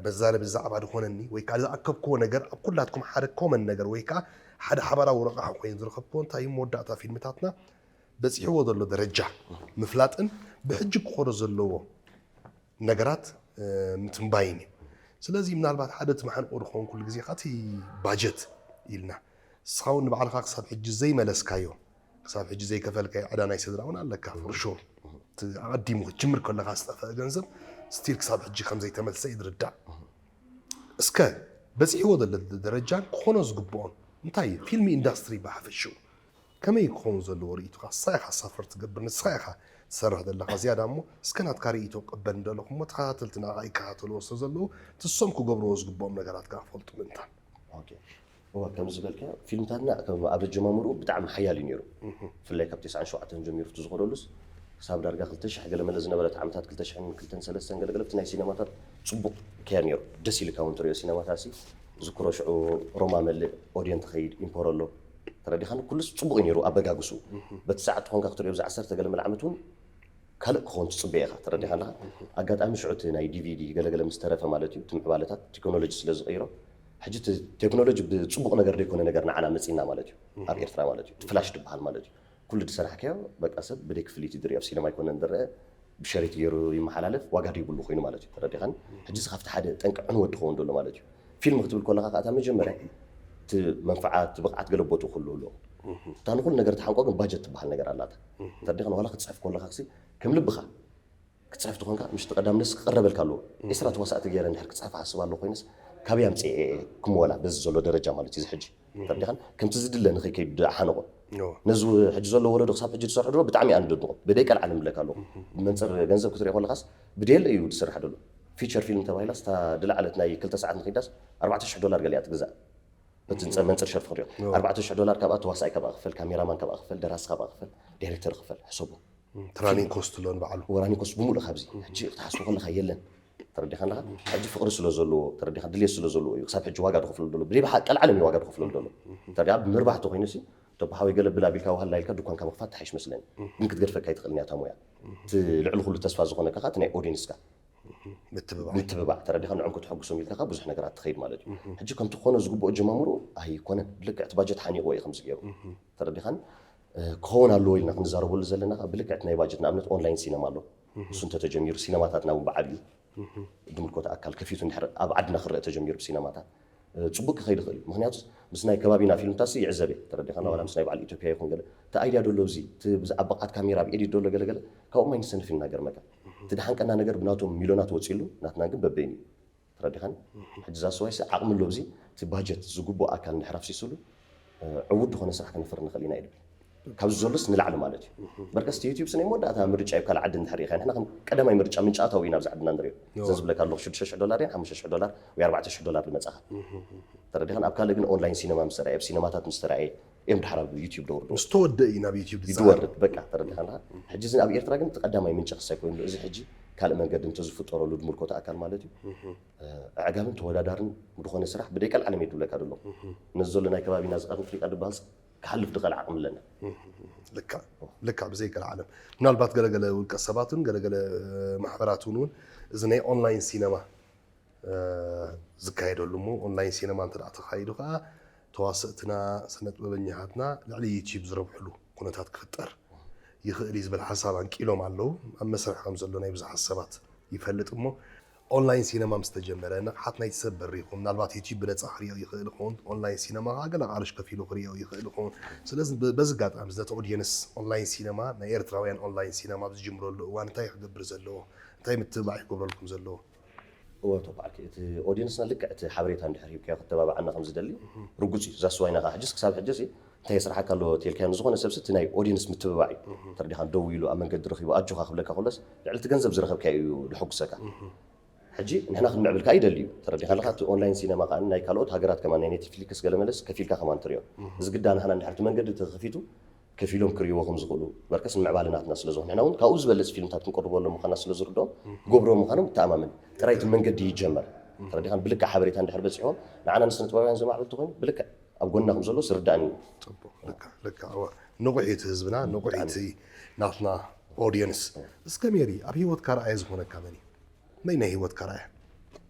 መዛረቢ ዛዕባ ዝኾነኒ ወይ ከዓ ዝኣከብክዎ ነገር ኣብ ኩላትኩም ሓደ ኮመን ነገር ወይ ከዓ ሓደ ሓባራዊ ረቓሒ ኮይኑ ዝረኸብክዎ እንታይ እዩ መወዳእታ ፊልምታትና በፂሕዎ ዘሎ ደረጃ ምፍላጥን ብሕጂ ክኾዶ ዘለዎ ነገራት ምትንባይን እዩ ስለዚ ምናልባት ሓደ እቲ ማሓንቆ ዝኸውን ኩሉ ግዜ ካቲ ባጀት ኢልና ንስኻ እውን ንባዕልኻ ክሳብ ሕጂ ዘይመለስካዮ ክሳብ ሕጂ ዘይከፈልካዮ ዕዳ ናይ ስድራ እውን ኣለካ ፍርሹር ኣቐዲሙ ክትጅምር ከለካ ዝጠፈአ ገንዘብ ስቲል ክሳብ ሕጂ ከም ዘይተመልሰ እዩ ዝርዳእ እስከ በፂሕዎ ዘሎ ደረጃን ክኾኖ ዝግብኦን እንታይ እዩ ፊልሚ ኢንዳስትሪ ብሓፈሽኡ ከመይ ክኸውን ዘለዎ ርእይቶኻ ንስኻ ኢኻ ሳፈር ትገብር ንስኻ ኢኻ ትሰርሕ ዘለኻ ዝያዳ እሞ እስከ ናትካ ርእይቶ ቅበል እንደለኹ እሞ ተኸታተልቲ ንኣኻ ይከታተልዎ ስለ ዘለዉ ትሶም ክገብርዎ ዝግብኦም ነገራት ከዓ ፈልጡ ምእንታን እወ ከምዚ ዝበልካዮ ፊልምታትና ከም ኣብ ኣጀማምርኡ ብጣዕሚ ሓያል እዩ ነይሩ ብፍላይ ካብ ተስዓን ሸውዓተን ጀሚሩ እቲ ዝኸደሉስ ክሳብ ዳርጋ ክልተ ሽሕ ገለ መለ ዝነበረት ዓመታት ክልተ ሽሕን ክልተን ሰለስተን ገለገለ እቲ ናይ ሲነማታት ፅቡቅ ከያ ነይሩ ደስ ኢልካ እውን ትሪኦ ሲነማታት ሲ ዝክሮ ሽዑ ሮማ መልእ ኦድየን ትኸይድ ኢምፖረሎ ተረዲኻኒ ኩሉስ ፅቡቅ እዩ ነይሩ ኣበጋግስኡ በቲ ሰዓት ትኾንካ ክትሪኦ ብዛ ዓሰርተ ገለ መለ ዓመት እውን ካልእ ክኸውን ትፅበ ኢኻ ተረዲኻ ኣለኻ ኣጋጣሚ ሽዑ እቲ ናይ ዲቪዲ ገለገለ ምስ ተረፈ ማለት እዩ እቲ ምዕባለታት ቴክኖሎጂ ስለ ዝቐይሮ ሕጂ ቴክኖሎጂ ብፅቡቕ ነገር ዘይኮነ ነገር ንዓና መፂና ማለት እዩ ኣብ ኤርትራ ማለት እዩ ፍላሽ ትበሃል ማለት እዩ ኩሉ ዝሰራሕካዮ በቃ ሰብ ብደይ ክፍሊት ድሪኦ ኣብ ሲነማ ኣይኮነን ዝረአ ብሸሪት ገይሩ ይመሓላለፍ ዋጋ ደይብሉ ኮይኑ ማለት እዩ ተረዲኻኒ ሕጂ ካብቲ ሓደ ጠንቂ ዕንወት ትኸውን ዘሎ ማለት እዩ ፊልም ክትብል ከለካ ከኣታ መጀመርያ እቲ መንፈዓት ብቕዓት ገለቦቱ ክህሉ ኣሎ እታ ንኩሉ ነገር ተሓንቆ ግን ባጀት ትበሃል ነገር ኣላታ ተረዲኻኒ ዋላ ክትፅሕፍ ከለካ ክሲ ከም ልብኻ ክትፅሕፍ ትኾንካ ምሽቲ ቀዳም ነስ ክቐረበልካ ኣለዎ ዒስራ ተዋሳእቲ ገይረ እንድሕር ክፅሕፍ ሓስብ ኣለዎ ኮይነስ ካበይ ኣምፅኤ ክምወላ በዚ ዘሎ ደረጃ ማለት እዩ ሕጂ ተረዲኻን ከምቲ ዝድለ ንኸይከይድ ሓነቆ ነዚ ሕጂ ዘሎ ወለዶ ክሳብ ሕጂ ዝሰርሑ ድሮ ብጣዕሚ ኣነ ደድንቆ ብደይ ቀልዓለም ብለካ ኣለኹ ብመንፅር ገንዘብ ክትሪኦ ከለካስ ብደየለ እዩ ዝስራሕ ደሎ ፊቸር ፊልም ተባሂላስ እታ ድለዓለት ናይ ክልተ ሰዓት ንኸይዳስ ኣርባዕተ ሽሕ ዶላር ገሊኣ ትግዛእ በቲ መንፅር ሸርፊ ክንሪኦ ኣርባዕተ ሽሕ ዶላር ካብኣ ተዋሳኣይ ካብኣ ክፈል ካሜራማን ካብኣ ክፈል ደራሲ ካብኣ ክፈል ዳይሬክተር ክፈል ሕሰቦ ትራኒንግ ኮስት ሎን በዓሉ ወራኒ ኮስት ብምሉእ ካብዚ ሕጂ ክትሓስቡ ከለካ የለን ተረዲኻ ኣለካ ሕጂ ፍቅሪ ስለ ዘለዎ ተረዲኻ ድልየት ስለ ዘለዎ እዩ ክሳብ ሕጂ ዋጋ ዝኸፍለሉ ዘሎ ብደይ ብሓ ቀልዓለም እዩ ዋጋ ዝኸፍለሉ ዘሎ ተረዲኻ ብምርባሕ ተኮይኑ ሲ ተባሓወይ ገለ ብላ ቢልካ ዋሃላ ኢልካ ድኳንካ ምክፋት ተሓይሽ መስለኒ ግን ክትገድፈካ ይትኽእል እያ እታ ሞያ እቲ ልዕሊ ኩሉ ተስፋ ዝኾነካ እቲ ናይ ኦዲንስካ ምትብባዕ ምትብባዕ ተረዲኻ ንዕም ክትሕጉሶም ኢልካ ብዙሕ ነገራት ትኸይድ ማለት እዩ ሕጂ ከምቲ ክኾነ ዝግብኦ ጀማምሩ ኣይኮነን ብልክዕ እቲ ባጀት ሓኒቕዎ እዩ ከምዚ ገይሩ ተረዲኻን ክኸውን ኣለዎ ኢልና ክንዛረበሉ ዘለና ብልክዕ እቲ ናይ ባጀት ንኣብነት ኦንላይን ሲነማ ኣሎ እሱ እንተተጀሚሩ ሲነማታትና እውን ብዓብዩ ድምልኮት ኣካል ከፊቱ እንድሕር ኣብ ዓድና ክረአ ተጀሚሩ ብሲነማታት ፅቡቅ ክኸይድ ይኽእል እዩ ምክንያቱ ምስ ናይ ከባቢና ፊልምታት ይዕዘብ እየ ተረዲኻና ዋላ ምስ ናይ በዓል ኢትዮጵያ ይኹን ገለ እቲ ኣይድያ ደሎ እዚ እቲ ብዛዕባ ብቕዓት ካሜራ ኣብ ኤዲት ደሎ ገለገለ ካብኦም ኣይንሰንፍ ኢና ገርመካ እቲ ድሓንቀና ነገር ብናቶም ሚሊዮናት ወፂሉ ናትና ግን በበይን እዩ ተረዲኻኒ ሕጂ ዛስዋይሲ ዓቕሚ ኣሎ እዚ እቲ ባጀት ዝግብኦ ኣካል እንድሕር ኣፍሲስሉ ዕዉት ዝኾነ ስራሕ ከነፍር ንኽእል ኢና ይብል ካብዚ ዘሎስ ንላዕሊ ማለት እዩ በርከስ ዩቲብ ስናይ መወዳእታ ምርጫ እዩ ካልእ ዓዲ እንድሕር ኢኻ ንሕና ከም ቀዳማይ ምርጫ ምንጫ ኣታዊ ኢና ኣብዚ ዓድና ንሪኦ እዘን ዝብለካ ኣለኹ ሽዱሽተ ሽሕ ዶላር እየን ሓሙሽተ ሽሕ ዶላር ወይ ኣርባዕተ ሽሕ ዶላር ዝመፃኻ ተረዲኻን ኣብ ካልእ ግን ኦንላይን ሲነማ ምስ ተረኣየ ኣብ ሲነማታት ምስ ተረኣየ እዮም ድሓር ኣብ ዩቲብ ደውርዶ ምስ ተወደ እዩ ናብ ዩቲብ ዝወርድ በቃ ተረዲኻን ሕጂ እዚ ኣብ ኤርትራ ግን እቲ ቀዳማይ ምንጪ ክሳይ ኮይኑ እዚ ሕጂ ካልእ መንገዲ እንተዝፍጠረሉ ድምልኮት ኣካል ማለት እዩ ኣዕጋብን ተወዳዳርን ብዝኾነ ስራሕ ብደይ ቀልዓለም እየ ድብለካ ደሎ ነዚ ዘሎ ናይ ከባቢና ዝቐርኒ ፍሊቃ ድበሃል ክሓልፍ ድኽእል ዓቕሚ ኣለና ልካ ልካ ብዘይ ቀልዓለም ምናልባት ገለገለ ውልቀ ሰባትን ገለገለ ማሕበራት እውን እውን እዚ ናይ ኦንላይን ሲነማ ዝካየደሉ እሞ ኦንላይን ሲነማ እንተ ተኻይዱ ከዓ ተዋሰእትና ስነ ጥበበኛታትና ልዕሊ ዩቲዩብ ዝረብሕሉ ኩነታት ክፍጠር ይኽእል እዩ ዝብል ሓሳብ ኣንቂሎም ኣለዉ ኣብ መስርሕ ከም ዘሎ ናይ ብዙሓት ሰባት ይፈልጥ እሞ ኦንላይን ሲነማ ምስ ተጀመረ ንቕሓት ናይቲ ሰብ በሪኹ ምናልባት ዩቲዩብ ብነፃ ክሪኦ ይኽእል ይኸውን ኦንላይን ሲነማ ከዓ ገለ ቃርሽ ከፊሉ ክሪኦ ይኽእል ይኸውን ስለዚ በዚ ኣጋጣሚ ነቲ ኦዲየንስ ኦንላይን ሲነማ ናይ ኤርትራውያን ኦንላይን ሲነማ ኣብ ዝጅምረሉ እዋን እንታይ ክገብር ዘለዎ እንታይ ምትብባዕ ክገብረልኩም ዘለዎ እወ ተባዕኪ እቲ ኦዲየንስና ልክዕ እቲ ሓበሬታ እንድሕር ሂብካዮ ክተባብዓና ከም ዝደሊ ርጉፅ እዩ ዛስዋይና ከዓ ሕጅስ ክሳብ ሕጅስ እንታይ የስርሓካ ኣሎ ተልካዮ ንዝኾነ ሰብሲ እቲ ናይ ኦዲየንስ ምትብባዕ እዩ ተረዲኻ ደው ኢሉ ኣብ መንገዲ ረኺቡ ኣጆኻ ክብለካ ከሎስ ልዕሊ እቲ ገንዘብ ዝረኸብካዮ እዩ ድሕጉሰካ ሕጂ ንሕና ክንምዕብል ከዓ ይደሊ እዩ ተረዲኻ ኣለካ እቲ ኦንላይን ሲነማ ከዓ ናይ ካልኦት ሃገራት ከማን ናይ ኔትፍሊክስ ገለመለስ ከፊልካ ከማን ትሪኦ እዚ ግዳ ንሕና እንድሕር እቲ መንገዲ ተኸፊቱ ከፊሎም ክርእይዎ ከም ዝኽእሉ በርከስ ንምዕባለ ናትና ስለ ዝኾነ ንሕና እውን ካብኡ ዝበልፅ ፊልምታት ክንቀርበሎም ምዃና ስለ ዝርድኦም ክገብርዎ ምዃኖም እተኣማመን ጥራይ እቲ መንገዲ ይጀመር። ተረዲኻን ብልክዕ ሓበሬታ እንድሕር በፂሕዎም ንዓና ንስነ ጥበባውያን ዘማዕብል ተኮይኑ ብልክዕ ኣብ ጎንና ከም ዘሎ ዝርዳእኒ እዩ። ልካ ልካ እወ ንቑሕ እዩ እቲ ህዝብና ንቑሕ እዩ እቲ ናትና ኦዲየንስ። እስከ ሜሪ ኣብ ህይወትካ ረኣየ ዝኾነካ መን እዩ? መን ናይ ህይወትካ ረኣየ?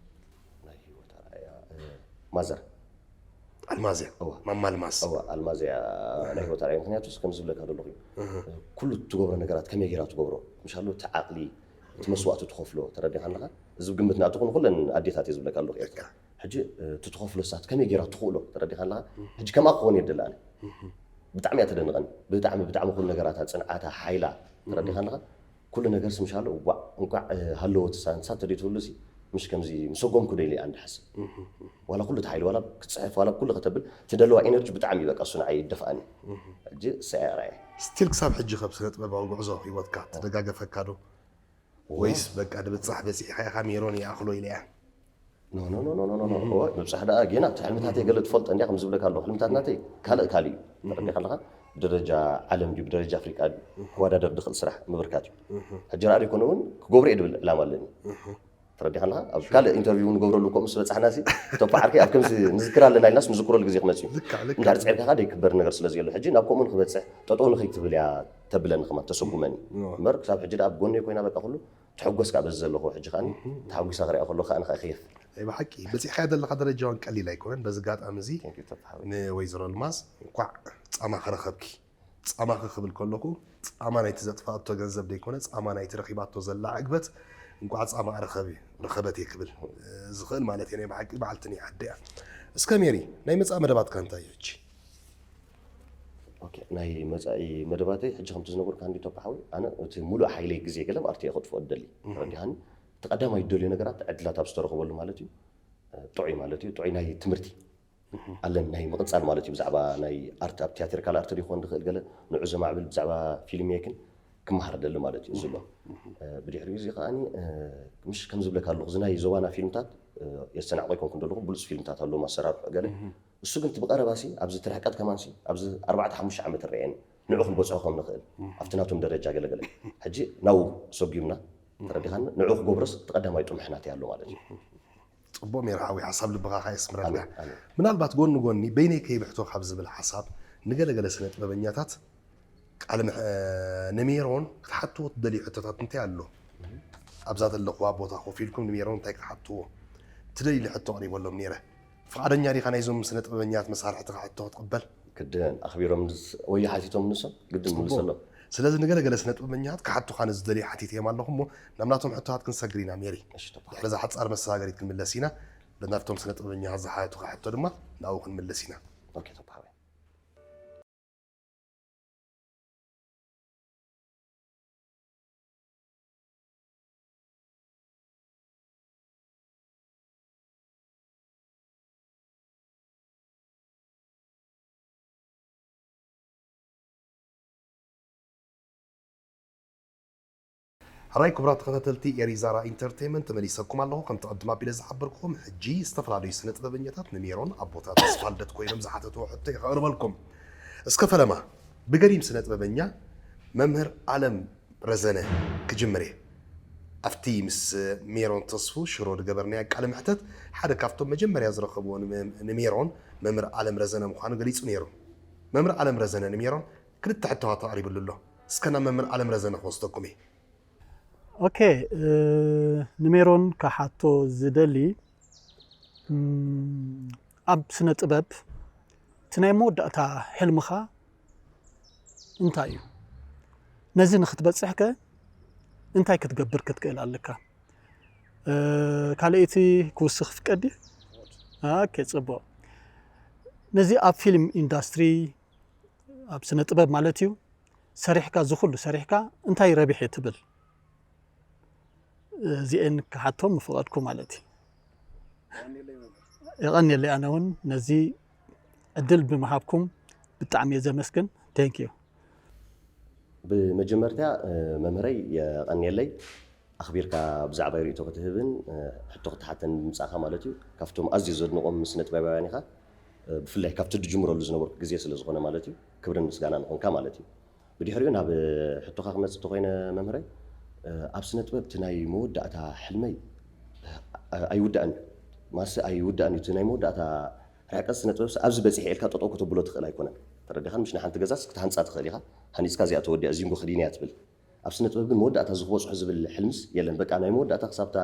ናይ ህይወት ኣርኣያ ማዘር ኣልማዝያ እወ። ማማ ኣልማዝ እወ ኣልማዝያ ናይ ህይወት ኣርኣያ ምክንያቱ ከም ዝብለካ ዘለኹ እዩ። ኩሉ እትገብሮ ነገራት ከመይ ጌራ ትገብሮ ምሻሉ እቲ ዓቕሊ እቲ መስዋእቲ ትኸፍሎ ተረዲኻ ኣለኻ። እዚ ግምት ናትኹን ኩለን ኣዴታት እየ ዝብለካ ኣለኹ። ሕጂ እቲ ትኸፍሎ ሳት ከመይ ጌራ ትኽእሎ ተረዲኻ ኣለኻ። ሕጂ ከምኣ ክኾን እየ ደላ ኣነ ብጣዕሚ እያ ተደንቐኒ። ብጣዕሚ ብጣዕሚ ኩሉ ነገራታ ፅንዓታ ሓይላ ተረዲኻ ኣለኻ። ኩሉ ነገር ስምሻሉ ዋዕ እንኳዕ ሃለወት ሳንሳ ተደይ ትብሉ ሲ ምሽ ከምዚ ምሰጎምኩ ደይለ ኣንድ ሓስብ ዋላ ኩሉ ተሓይሉ ዋላ ክትፅሕፍ ዋላ ኩሉ ከተብል ትደለዋ ኤነርጂ ብጣዕሚ እዩ በቃ እሱ ንዓይ ይደፍኣኒ። ሕጂ ሰያራየ ስቲል ክሳብ ሕጂ ከብ ስነ ጥበባዊ ጉዕዞ ህይወትካ ተደጋገፈካ ዶ ወይስ በቃ ድብፃሕ በፂሕካ ኢኻ ሜሮን ይኣኽሎ ኢለ እያ ኖ ኖ ኖ ኖ ኖ ኖ ኖ ምብፃሕ ደኣ ጌና ኣብቲ ሕልምታተይ ገለ ትፈልጦ እንዲያ ከም ዝብለካ ኣለኹ። ሕልምታት ናተይ ካልእ ካልእ እዩ። ተረዲኻ ኣለኻ። ብደረጃ ዓለም ድዩ ብደረጃ ኣፍሪቃ ድዩ ክወዳደር ድኽእል ስራሕ ምብርካት እዩ። ሕጂ ረኣ ዘይኮነ እውን ክገብሮ እየ ድብል ዕላማ ኣለኒ። ተረዲኻ ኣለኻ። ኣብ ካልእ ኢንተርቪው ንገብረሉ ከምኡ ስበፃሕና ሲ ተባዓርከይ ኣብ ከምዚ ንዝክር ኣለና ኢልናስ ንዝክረሉ ግዜ ክመፅእ እዩ። እንድሕር ፅዒርካ ከዓ ደይክበር ነገር ስለ ዘየሎ ሕጂ ናብ ከምኡ ንክበፅሕ ጠጠው ንኸይትብል እያ ተብለኒ ከማን ተሰጉመኒ እምበር ክሳብ ሕጂ ደኣ ኣብ ጎነይ ኮይና በቃ ኩሉ ተሐጎስ ከዓ በዚ ዘለኹ ሕጂ ከዓ ተሓጒሳ ክሪኣ ከሎ ከዓ ንኸዓ ከየፍ ናይ ብሓቂ በፂሕካዮ ዘለካ ደረጃ እውን ቀሊል ኣይኮነን በዚ ኣጋጣሚ እዚ ንወይዘሮ ልማዝ እንኳዕ ፃማ ከረኸብኪ ፃማኺ ክብል ከለኹ ፃማ ናይቲ ዘጥፋኣቶ ገንዘብ ደይኮነ ፃማ ናይቲ ረኺባቶ ዘላ ዕግበት እንኳዕ ፃማ ረኸቢ ረኸበት እየ ክብል ዝኽእል ማለት እየ ናይ ብሓቂ በዓልቲ ናይ ዓዲ እያ እስከ ሜሪ ናይ መፃኢ መደባትካ እንታይ እዩ ሕጂ ናይ መፃኢ መደባተይ ሕጂ ከምቲ ዝነገርካ እንዲ ቶፓ ሓወይ ኣነ እቲ ሙሉእ ሓይለይ ግዜ ገለ ኣብ ኣርቲ እየ ከጥፍኦ እደሊ ተረዲኻኒ እቲ ቀዳማይ እደልዮ ነገራት ዕድላት ኣብ ዝተረኸበሉ ማለት እዩ ጥዑይ ማለት እዩ ጥዑይ ናይ ትምህርቲ ኣለን ናይ ምቕፃል ማለት እዩ ብዛዕባ ናይ ኣርት ኣብ ቲያትር ካል ኣርት ይኮን ዝኽእል ገለ ንዑ ዘማዕብል ብዛዕባ ፊልም ሜክን ክመሃር ደሊ ማለት እዩ ዝሎ ብድሕሪ እዚ ከዓ ምሽ ከም ዝብለካ ኣለኹ እዚ ናይ ዞባና ፊልምታት የስተናዕቆ ይኮንኩ እንደለኹ ብሉፅ ፊልምታት ኣለዎም ኣሰራርሑ ገለ እሱ ግን ብቀረባ ሲ ኣብዚ ትርሕቀት ከማን ሲ ኣብዚ ኣርባዕተ ሓሙሽተ ዓመት ረአየን ንዑ ክንበፅሖ ከም ንኽእል ኣብቲ ናቶም ደረጃ ገለገለ ሕጂ ናብኡ ሰጉምና ተረዲኻኒ ንዑ ክገብሮስ እቲ ቀዳማይ ጥሙሕ ናተይ ኣሎ ማለት እዩ ፅቡቅ ሜር ሓዊ ሓሳብ ልብኻ ከየስምረልካ ምናልባት ጎኒ ጎኒ በይነይ ከይብሕቶ ካብ ዝብል ሓሳብ ንገለገለ ስነ ጥበበኛታት ቃል ንሜሮን ክትሓትዎ ትደልዩ ሕቶታት እንታይ ኣሎ ኣብዛ ዘለኹዋ ቦታ ኮፍ ኢልኩም ንሜሮን እንታይ ክትሓትዎ ትደልዩ ሕቶ ኣቕሪበሎም ነይረ ፍቓደኛ ዲኻ ናይዞም ስነ ጥበበኛት መሳርሕትኻ ሕቶ ክትቕበል ግድን ኣኽቢሮም ወይ ሓቲቶም ንሶም ግድን ምልሰሎም ስለዚ ንገለገለ ስነ ጥበበኛታት ክሓቱኻ ንዝደልዩ ሓቲተዮም ኣለኹ እሞ ናብ ናቶም ሕቶታት ክንሰግር ኢና ሜሪ ድሕሪ እዛ ሓፃር መሰጋገሪት ክንምለስ ኢና ብናብቶም ስነ ጥበበኛታት ዝሓቱኻ ሕቶ ድማ ናብኡ ክንምለስ ኢና ሕራይ ክቡራት ተኸታተልቲ ኤሪዛራ ኢንተርቴንመንት ተመሊሰኩም ኣለኹ ከምቲ ቅድም ኣቢለ ዝሓበርኩኹም ሕጂ ዝተፈላለዩ ስነ ጥበበኛታት ንሜሮን ኣቦታት ተስፋ ልደት ኮይኖም ዝሓተትዎ ሕቶ እዩ ከቕርበልኩም እስከ ፈለማ ብገሪም ስነ ጥበበኛ መምህር ኣለም ረዘነ ክጅምር እየ ኣብቲ ምስ ሜሮን ተስፉ ሽሮ ዝገበርናዮ ቃለ ምሕተት ሓደ ካብቶም መጀመርያ ዝረኸብዎ ንሜሮን መምህር ኣለም ረዘነ ምዃኑ ገሊጹ ነይሩ መምህር ኣለም ረዘነ ንሜሮን ክልተ ሕቶታት ኣቕሪብሉ ኣሎ እስከ ናብ መምህር ኣለም ረዘነ ክወስደኩም እየ ኦኬ ንሜሮን ክሓቶ ዝደሊ ኣብ ስነ ጥበብ እቲ ናይ መወዳእታ ሕልምኻ እንታይ እዩ ነዚ ንክትበፅሕ ከ እንታይ ክትገብር ክትክእል ኣለካ ካልእቲ ክውስኽ ፍቀድ ኦኬ ፅቡቅ ነዚ ኣብ ፊልም ኢንዳስትሪ ኣብ ስነ ጥበብ ማለት እዩ ሰሪሕካ ዝኩሉ ሰሪሕካ እንታይ ረቢሕ እየ ትብል እዚኤን ክሓቶም ምፍቐድኩ ማለት እዩ የቐንየለይ ኣነ እውን ነዚ ዕድል ብምሃብኩም ብጣዕሚ እየ ዘመስግን thank you ብመጀመርታ መምህረይ የቐንየለይ ኣኽቢርካ ብዛዕባይ ርእይቶ ክትህብን ሕቶ ክትሓተን ብምምፃእካ ማለት እዩ ካብቶም ኣዝዩ ዘድንቖም ስነ ጥበባውያን ኢኻ ብፍላይ ካብቲ ዝጅምረሉ ዝነበርኩ ግዜ ስለ ዝኾነ ማለት እዩ። ክብርን ምስጋናን ንኾንካ ማለት እዩ። ብድሕሪኡ ናብ ሕቶኻ ክመጽእ እንተኾይነ መምህረይ፣ ኣብ ስነ ጥበብ እቲ ናይ መወዳእታ ሕልመይ ኣይውዳእን እዩ። ማሲ ኣይውዳእን እዩ። እቲ ናይ መወዳእታ ርሕቀት ስነ ጥበብ ኣብዚ በጺሐ ኢልካ ጠጠው ከተብሎ ትኽእል ኣይኮነን። ተረዲኻን? ምሽ ንሓንቲ ገዛስ ክትሃንጻ ትኽእል ኢኻ። ሃኒጽካ እዚኣ ተወዲኣ ዚንጎ ከዲነ እያ ትብል። ኣብ ስነ ጥበብ ግን መወዳእታ እዚ ክበጽሖ ዝብል ሕልምስ የለን። በቃ ናይ መወዳእታ ክሳብታ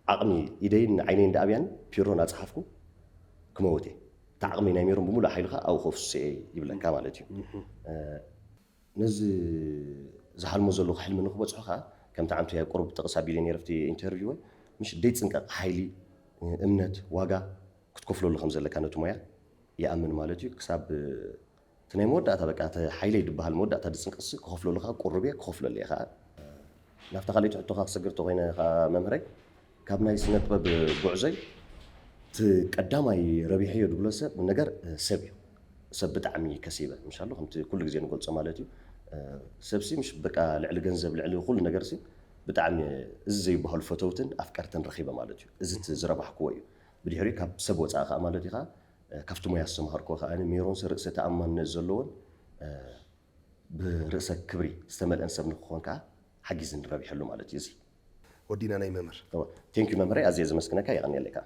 ዓቕሚ ኢደይን ዓይነይን ደኣብያን ፒሮን ኣጽሓፍኩ ክመውት እየ። እቲ ዓቕሚ ናይ ሜሮን ብምሉእ ሓይልኻ ኣብኡ ከፍስሶ እየ ይብለካ ማለት እዩ። ነዚ ዝሓልሞ ዘለኹ ሕልሚ ንክበጽሖ ከዓ ከምቲ ዓንቱ ኣብ ቁሩብ ጥቕስ ኣቢለ ነይረ ኣብቲ ኢንተርቪወይ፣ ምሽ ደይጽንቀቕ ሓይሊ፣ እምነት፣ ዋጋ ክትከፍለሉ ከም ዘለካ ነቲ ሞያ ይኣምን ማለት እዩ። ክሳብ እቲ ናይ መወዳእታ በቃ እቲ ሓይለይ ዝበሃል መወዳእታ ዝጽንቀቕሲ ክኸፍለሉ ከዓ ቁሩብ እየ፣ ክኸፍለሉ እየ ከዓ። ናብታ ካልኣይቲ ሕቶኻ ክሰግር እንተኾይነ ከዓ መምህረይ፣ ካብ ናይ ስነ ጥበብ ጉዕዞይ እቲ ቀዳማይ ረቢሐዮ ድብሎ ሰብ ነገር ሰብ እዩ። ሰብ ብጣዕሚ ከሲበ ምሻሉ ከምቲ ኩሉ ግዜ ንገልጾ ማለት እዩ። ሰብሲ ምሽ በቃ ልዕሊ ገንዘብ ልዕሊ ኩሉ ነገርሲ ብጣዕሚ እዚ ዘይበሃሉ ፈተውትን ኣፍቀርትን ረኺበ ማለት እዩ። እዚ እቲ ዝረባሕክዎ እዩ። ብድሕሪኡ ካብ ሰብ ወፃኢ ከዓ ማለት እዩ ከዓ ካብቲ ሞያ ዝተምሃርክዎ ከዓ ሜሮንሲ ርእሰ ተኣማንነት ዘለዎን ብርእሰ ክብሪ ዝተመልአን ሰብ ንክኾን ከዓ ሓጊዝኒ ረቢሐሉ ማለት እዩ። እዚ ወዲና ናይ መምህር ቴንኪዩ መምህረይ፣ ኣዝየ ዘመስግነካ፣ የቐንየለይ ከዓ።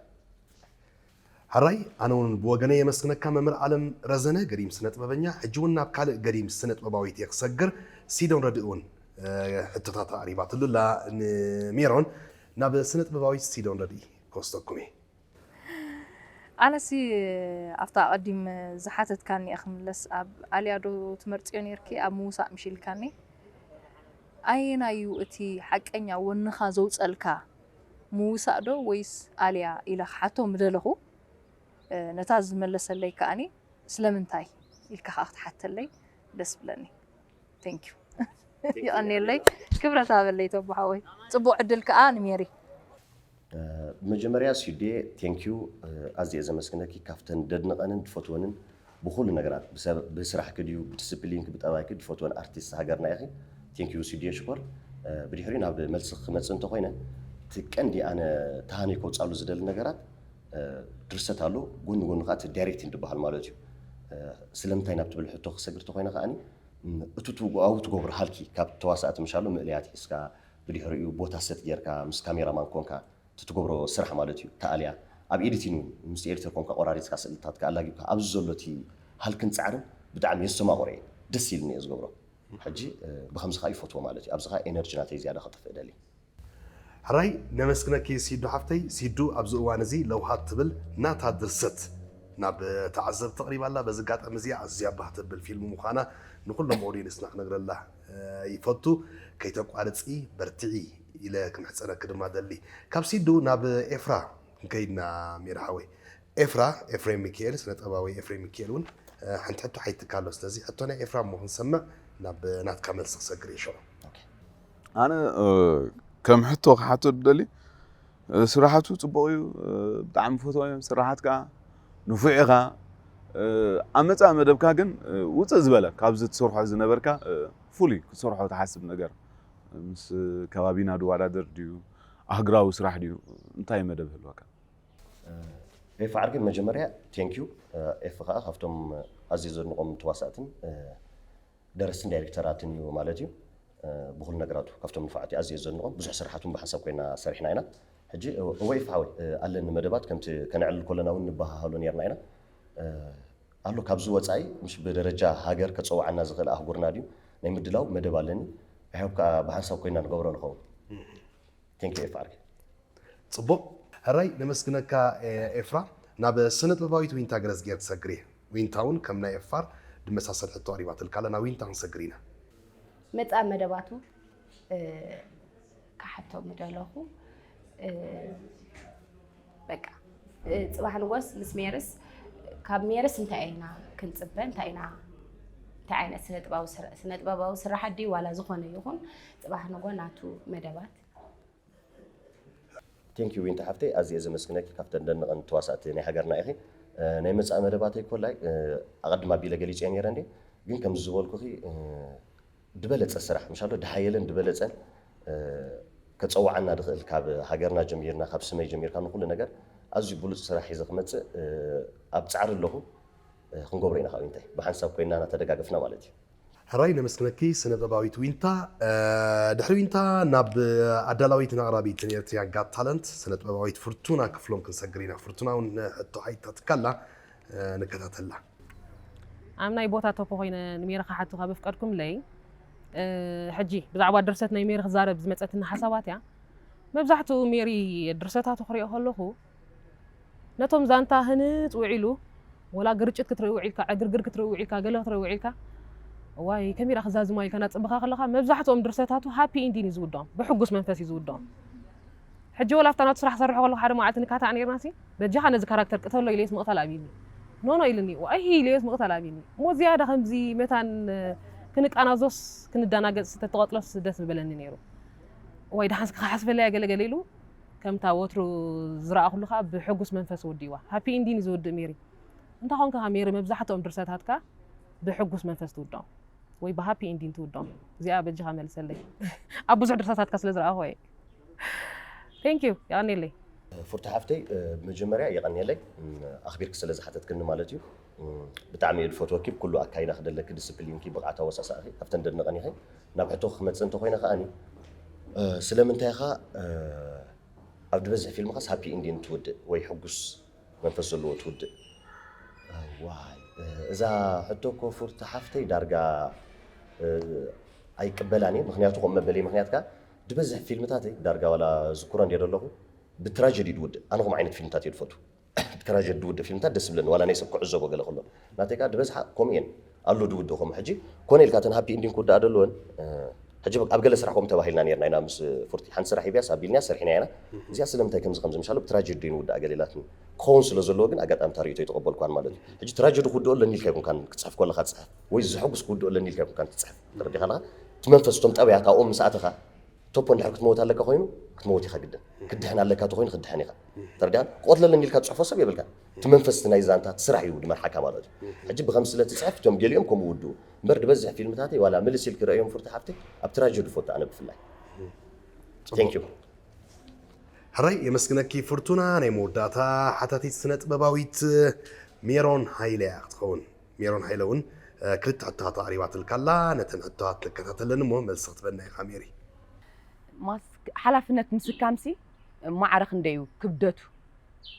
ሕራይ ኣነ እውን ብወገነይ የመስግነካ መምህር ኣለም ረዘነ ገዲም ስነ ጥበበኛ። ሕጂ እውን ናብ ካልእ ገዲም ስነ ጥበባዊት እየ ክሰግር። ሲዶን ረድእ እውን ሕቶታት ኣቕሪባትሉ ኣላ ንሜሮን። ናብ ስነ ጥበባዊት ሲዶን ረድኢ ክወስደኩም እየ። ኣነሲ ኣብታ ኣቐዲም ዝሓተትካኒ እየ ክምለስ። ኣብ ኣልያ ዶ ትመርፅዮ ነይርኪ ኣብ ምውሳእ ምሽ ኢልካኒ። ኣየናይ እዩ እቲ ሓቀኛ ወንኻ ዘውፀልካ ምውሳእ ዶ ወይስ ኣልያ ኢለ ክሓቶ ምደለኹ። ነታ ዝመለሰለይ ከኣኒ ስለምንታይ ኢልካ ከዓ ክትሓተለይ ደስ ብለኒ። Thank you። ይቐንየለይ። ክብረት ሃበለይ ተቦ ሓወይ። ፅቡቕ ዕድል ከዓ ንሜሪ። ብመጀመርያ ሲዴ ቴንኪዩ ኣዝየ ዘመስግነኪ ካብተን ደድንቐንን ድፈትወንን ብኹሉ ነገራት ብስራሕኪ ድዩ ብዲስፕሊንኪ ብጠባይኪ ድፈትወን ኣርቲስት ሃገርና ኢኺ። ቴንኪዩ ሲዴ ሽኮር። ብድሕሪኡ ናብ መልሲ ክመፅእ እንተኾይነ እቲ ቀንዲ ኣነ ተሃነይ ከውፃሉ ዝደሊ ነገራት ድርሰት ኣሎ፣ ጎኒ ጎኒ ከዓ እቲ ዳይሬክቲንግ ዝበሃል ማለት እዩ። ስለምንታይ ናብ ትብል ሕቶ ክሰግር እንተኾይነ ከዓኒ እቲ ኣብኡ ትገብሮ ሃልኪ ካብ ተዋሳእቲ ምሻሎ ምእለያት ሒዝካ ብድሕሪኡ ቦታ ሰት ጌርካ ምስ ካሜራማን ኮንካ እቲ ትገብሮ ስራሕ ማለት እዩ ተኣልያ ኣብ ኤዲቲንግ እውን ምስ ኤዲተር ኮንካ ቆራሪፅካ ስእልታትካ ኣላጊብካ ኣብዚ ዘሎ እቲ ሃልክን ፃዕርን ብጣዕሚ የስተማቕሮ እየ ደስ ኢልኒ እየ ዝገብሮ ሕጂ ብከምዚ ከዓ ይፈትዎ ማለት እዩ ኣብዚ ከዓ ኤነርጂ ናተይ ዝያዳ ከጥፍእ ደሊ ሕራይ ነመስግነኪ ሲዱ ሓፍተይ። ሲዱ ኣብዚ እዋን እዚ ለውሃት ትብል ናታ ድርሰት ናብ ተዓዘብቲ ኣቕሪባ ኣላ። በዚ ኣጋጣሚ እዚኣ ኣዝያ ባህ ተብል ፊልም ምዃና ንኹሎም ኦድየንስና ክነግረላ ይፈቱ። ከይተቋርፂ በርትዒ ኢለ ክምሕፀነኪ ድማ ደሊ። ካብ ሲዱ ናብ ኤፍራ ክንከይድና ሜዳ ሓወይ። ኤፍራ ኤፍሬም ሚካኤል ስነ ጥበባዊ ኤፍሬም ሚካኤል እውን ሓንቲ ሕቶ ሓቲትካ ኣሎ። ስለዚ ሕቶ ናይ ኤፍራ እሞ ክንሰምዕ ናብ ናትካ መልሲ ክሰግር እየ ሽዑ። ኣነ ከም ሕቶ ክሓቶ ዝደሊ ስራሓቱ ፅቡቕ እዩ፣ ብጣዕሚ ፈትዎ እዮም ስራሓትካ፣ ንፉዕ ኢኻ። ኣብ መፃኢ መደብካ ግን ውፅእ ዝበለ ካብዚ ትሰርሖ ዝነበርካ ፍሉይ ክትሰርሖ ትሓስብ ነገር ምስ ከባቢና ድወዳደር ድዩ ኣህግራዊ ስራሕ ድዩ እንታይ መደብ ህልወካ? ኤፍ ዓርኪ መጀመርያ ቴንኪዩ ኤፍ ከዓ ካብቶም ኣዝየ ዘድንቆም ተዋሳእትን ደረስትን ዳይሬክተራትን እዩ ማለት እዩ። ብኩሉ ነገራቱ ካብቶም ንፉዓት ኣዝየ ዘድንቆም ብዙሕ ስራሓት እውን ብሓንሳብ ኮይና ሰሪሕና ኢና። ሕጂ እወ ኤፍ ሓወይ ኣለኒ መደባት ከምቲ ከነዕልል ከለና እውን ንበሃሃሎ ነርና ኢና። ኣሎ ካብዚ ወፃኢ ምሽ ብደረጃ ሃገር ከፀውዓና ዝኽእል ኣህጉርና ድዩ ናይ ምድላው መደብ ኣለኒ። ኣይሆፕ ከዓ ብሓንሳብ ኮይና ንገብሮ ንኸውን። ቴንክ ኤፍ ዓርኪ። ፅቡቕ ሕራይ ነመስግነካ ኤፍራ። ናብ ስነ ጥበባዊት ዊንታ ገረዝጌር ትሰግር እየ። ዊንታ እውን ከም ናይ ኤፋር ድመሳሰል ሕቶ ኣቕሪባትልካ ኣላ ናብ ዊንታ ክንሰግር ኢና። መፃኢ መደባቱ ክሓቶ ምደለኹ በቃ ፅባሕ ንጎስ ምስ ሜርስ ካብ ሜርስ እንታይ ኢና ክንፅበ እንታይ ኢና እንታይ ዓይነት ስነ ጥበባዊ ስራሓት ድዩ ዋላ ዝኾነ ይኹን ፅባሕ ንጎ ናቱ መደባት ቴንኪዩ ዊንታ ሓፍተይ ኣዝየ ዘመስግነኪ ካብተን ደንቐን ተዋሳእቲ ናይ ሃገርና ኢኺ። ናይ መጻኢ መደባተይ ኮላይ ኣቐድም ኣቢለ ገሊጸዮ ነይረ እንዴ ግን ከምዚ ዝበልኩኺ ድበለጸ ስራሕ ምሻሎ ድሃየለን ድበለጸን ከጸውዓና ድኽእል ካብ ሃገርና ጀሚርና ካብ ስመይ ጀሚርካ ንኹሉ ነገር ኣዝዩ ብሉጽ ስራሕ ሒዘ ክመጽእ ኣብ ጻዕሪ ኣለኹ። ክንገብሮ ኢና። ካብ እንታይ ብሓንሳብ ኮይና እናተደጋገፍና ማለት እዩ። ሕራይ ነመስግነኪ ስነ ጥበባዊት ዊንታ። ድሕሪ ዊንታ ናብ ኣዳላዊትን ኣቕራቢትን ኤርትሪያን ጋት ታለንት ስነ ጥበባዊት ፍርቱና ክፍሎም ክንሰግር ኢና። ፍርቱና እውን ሕቶ ሓይታ ትካላ ንከታተላ። ኣብ ናይ ቦታ ቶፖ ኮይነ ንሜረ ክሓቱ ካብ ኣፍቀድኩምለይ፣ ሕጂ ብዛዕባ ድርሰት ናይ ሜሪ ክዛረብ ዝመፀትኒ ሓሳባት እያ። መብዛሕትኡ ሜሪ ድርሰታቱ ክሪኦ ከለኹ ነቶም ዛንታ ህንፅ ውዒሉ፣ ወላ ግርጭት ክትርኢ ውዒልካ፣ ዕግርግር ክትርኢ ውዒልካ፣ ገለ ክትርኢ ውዒልካ፣ ዋይ ከሚራ ክዛዝማ ኢልካ ናፅብኻ ከለኻ መብዛሕትኦም ድርሰታቱ ሃፒ ኢንዲን እዩ ዝውድኦም፣ ብሕጉስ መንፈስ እዩ ዝውድኦም። ሕጂ ወላ ኣብታ ናቱ ስራሕ ሰርሖ ከለኹ ሓደ መዓልቲ ንካታዕ ነርና ሲ በጃኻ ነዚ ካራክተር ቅተሎ ኢለየስ ምቕታል ኣብይኒ ኖኖ ኢልኒ ዋይ ኢለየስ ምቕታል ኣብይኒ እሞ ዝያዳ ከምዚ መታን ክንቃናዞስ ክንዳናገጽ ተተቐጥሎስ ደስ ዝበለኒ ነይሩ። ወይ ደሓንስ ክሓስበለያ ገለገለ ኢሉ ከምታ ወትሩ ዝረኣኹሉ ከዓ ብሕጉስ መንፈስ ወዲዋ ሃፒ ኢንዲን ዝውድእ ሜሪ እንታ ኮንካ ሜሪ መብዛሕትኦም ድርሰታትካ ብሕጉስ መንፈስ ትውድኦም ወይ ብሃፒ ኢንዲን ትውድኦም እዚኣ በጃኻ መልሰለይ ኣብ ብዙሕ ድርሰታትካ ስለ ዝረኣኹ እየ Thank you የቐንየለይ። ፉርቲ ሓፍተይ መጀመርያ የቐንየለይ ኣኽቢርኪ ስለ ዝሓተትክኒ ማለት እዩ። ብጣዕሚ እየ ዝፈትወኪ ብኩሉ ኣካይዳ ክደለኪ ዲስፕሊንኪ ብቕዓት ኣወሳሳእኺ ካብተን ደድንቐን ኢኺ። ናብ ሕቶ ክመፅእ እንተኮይነ ከዓኒ ስለምንታይ ኢኻ ኣብ ዝበዝሕ ፊልምኻስ ሃፒ ኢንዲን ትውድእ ወይ ሕጉስ መንፈስ ዘለዎ ትውድእ? ዋይ እዛ ሕቶ እኮ ፉርቲ ሓፍተይ ዳርጋ ኣይቅበላን እየ። ምክንያቱ ከም መበለይ ምክንያት ከዓ ዝበዝሕ ፊልምታተይ ዳርጋ ዋላ ዝኩሮ እንድየ ዘለኹ ብትራጀዲ ድውድእ። ኣነ ከምኡ ዓይነት ፊልምታት እየ ድፈቱ። ብትራጀዲ ድውድእ ፊልምታት ደስ ዝብለኒ ዋላ ናይ ሰብ ክዕዘቦ ገለ ከሎ ናተይ ከዓ ዝበዝሓ ከምኡ እየን ኣሎ ድውድእ ከምኡ። ሕጂ ኮነ ኢልካ እተን ሃፒ ኢንዲንግ ክውድኣ ደለወን ሕጂ ኣብ ገለ ስራሕ ከምኡ ተባሂልና ነርና ኢና ምስ ፉርቲ ሓንቲ ስራሕ ሂብያስ ኣቢልንያ ሰርሒና ኢና። እዚኣ ስለምንታይ ከምዚ ከምዚ ምሻሎ ብትራጀዲ ዶ ንውድኣ ገለ ኢላትኒ ክኸውን ስለ ዘለዎ ግን ኣጋጣሚ እታ ርእይቶ ኣይተቐበልኳን ማለት እዩ። ሕጂ ትራጀዲ ክውድኦ ኣለኒ ኢልካ ኣይኮንካን ክትፅሕፍ ከለካ ትፅሕፍ ወይ ዘሐጉስ ክውድኦ ኣለኒ ኢልካ ኣይኮንካን ትፅሕፍ ተረዲኻ ኣለኻ። እቲ መንፈስ እቶም ጠበያት ኣብኦም ምስ ኣተኻ ቶፖ እንድሕር ክትመውት ኣለካ ኮይኑ ክትመውት ኢኻ ግድን። ክትድሕን ኣለካ ተኮይኑ ክትድሕን ኢኻ። ተረዲኻ ክቐትለለኒ ኢልካ ትፅሕፎ ሰብ የብልካ። እቲ መንፈስ እቲ ናይ ዛንታ እቲ ስራሕ እዩ ድመርሓካ ማለት እዩ። ሕጂ ብከም ስለ ትፅሕፍ እቶም ገሊኦም ከምኡ ውድኡ እምበር ዝበዝሕ ፊልምታተይ ዋላ ምልስ ኢልክ ረእዮም ፍርቲ ሓፍተይ ኣብ ትራጀዲ ፈቱ ኣነ ብፍላይ። Thank you። ሕራይ የመስግነኪ ፍርቱና። ናይ መወዳእታ ሓታቲት ስነ ጥበባዊት ሜሮን ሃይለ እያ ክትኸውን። ሜሮን ሃይለ እውን ክልተ ሕቶታት ኣቕሪባትልካ ኣላ። ነተን ሕቶታት ንከታተለን እሞ መልሲ ክትበና ኢኻ ሜሪ። ሓላፍነት ምስካምሲ ማዕረ ክንደይ እዩ ክብደቱ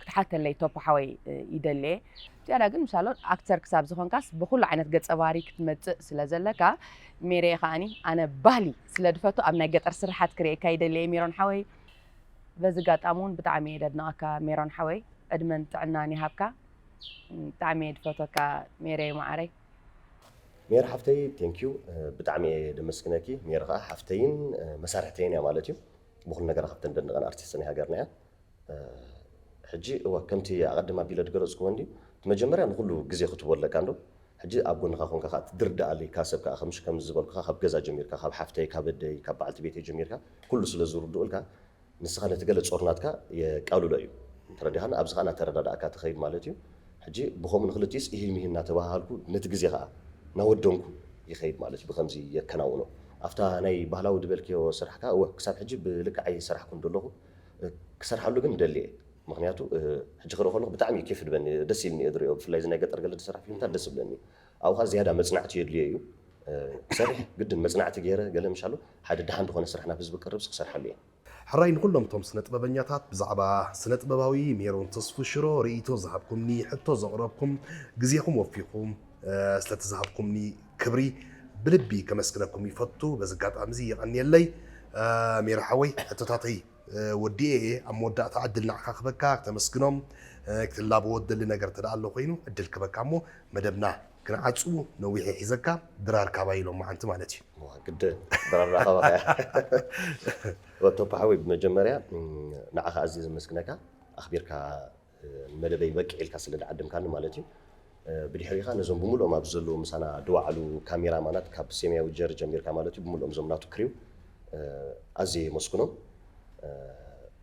ክትሓተለይ ቶፖ ሓወይ ይደልየ። ዝያዳ ግን ምሳሎ ኣክተር ክሳብ ዝኾንካስ ብኩሉ ዓይነት ገጸ ባህሪ ክትመጽእ ስለ ዘለካ ሜሬ ከዓኒ ኣነ ባህሊ ስለ ድፈቱ ኣብ ናይ ገጠር ስርሓት ክርእየካ ይደልየ ሜሮን ሓወይ። በዚ ጋጣሚ እውን ብጣዕሚ እየ ደድንቐካ ሜሮን ሓወይ ዕድመን ጥዕናን ይሃብካ። ብጣዕሚ እየ ድፈትወካ ሜሬ መዓረይ። ሜር ሓፍተይ thank you ብጣዕሚ እየ ደመስግነኪ። ሜር ከዓ ሓፍተይን መሳርሕተይን እያ ማለት እዩ። ብኩሉ ነገራ ካብተን ደንቀን ኣርቲስት ናይ ሃገርና እያ። ሕጂ እወ ከምቲ ኣቐድም ኣቢለ ዝገለፅኩዎ እንዲ እቲ መጀመርያ ንኩሉ ግዜ ክትቦ ኣለካ እንዶ ሕጂ ኣብ ጎንኻ ኮንካ ከዓ ትድርድኣለይ ካብ ሰብ ከዓ ከምሽ ከም ዝበልኩካ ካብ ገዛ ጀሚርካ ካብ ሓፍተይ ካብ ኣደይ ካብ በዓልቲ ቤተይ ጀሚርካ ኩሉ ስለ ዝርድኡልካ ንስኻ ነቲ ገለ ጾርናትካ የቃልሎ እዩ ተረዲኻን ኣብዚ ከዓ እናተረዳዳእካ ትኸይድ ማለት እዩ ሕጂ ብኸምኡ ንክልቲስ ኢሂ ሚሂ እናተባሃሃልኩ ነቲ ግዜ ከዓ እናወደንኩ ይኸይድ ማለት እዩ ብከምዚ የከናውኖ ኣብታ ናይ ባህላዊ ዝበልክዮ ስራሕ ከዓ እወ ክሳብ ሕጂ ብልክዕ ኣይሰራሕኩን ዘለኹ ክሰርሓሉ ግን ደሊ እየ ምክንያቱ ሕጂ ክርኢ ከለኩ ብጣዕሚ ኬፍ ድበኒ ደስ ኢልኒ እየ ዝሪኦ ብፍላይ እዚ ናይ ገጠር ገለ ዝስራሕ ፊልምታት ደስ ይብለኒ ኣብኡ ከዓ ዝያዳ መፅናዕቲ የድልዮ እዩ ክሰርሕ ግድን መፅናዕቲ ገይረ ገለ ምሻሉ ሓደ ደሓን ዝኾነ ስራሕ ናብ ህዝቢ ቅርብስ ክሰርሓሉ እየ ሕራይ ንኩሎም እቶም ስነ ጥበበኛታት ብዛዕባ ስነ ጥበባዊ ሜሮን ተስፉ ሽሮ ርእይቶ ዝሃብኩምኒ ሕቶ ዘቕረብኩም ግዜኹም ወፊኹም ስለቲ ዝሃብኩምኒ ክብሪ ብልቢ ከመስግነኩም ይፈቱ በዚ ኣጋጣሚ እዚ የቐንየለይ ሜሮ ሓወይ ሕቶታተይ ወዲኤ እየ ኣብ መወዳእታ ዕድል ንዓኻ ክበካ ክተመስግኖም ክትላበዎ ትደሊ ነገር እንተ ኣሎ ኮይኑ ዕድል ክበካ እሞ መደብና ክንዓፅቡ ነዊሕ ይሒዘካ ድራር ካባይ ኢሎም መዓንቲ ማለት እዩ ግድን ድራር ራኸባ ቶፓ ሓወይ ብመጀመርያ ንዓኻ ኣዝየ ዘመስግነካ ኣኽቢርካ ንመደበይ በቂዕ ኢልካ ስለ ዝዓደምካኒ ማለት እዩ ብድሕሪኻ ነዞም ብምልኦም ኣብዚ ዘለዉ ምሳና ድዋዕሉ ካሜራ ማናት ካብ ሰማያዊ ጀር ጀሚርካ ማለት እዩ ብምልኦም እዞም ናቱ ክሪው ኣዝየ የመስግኖም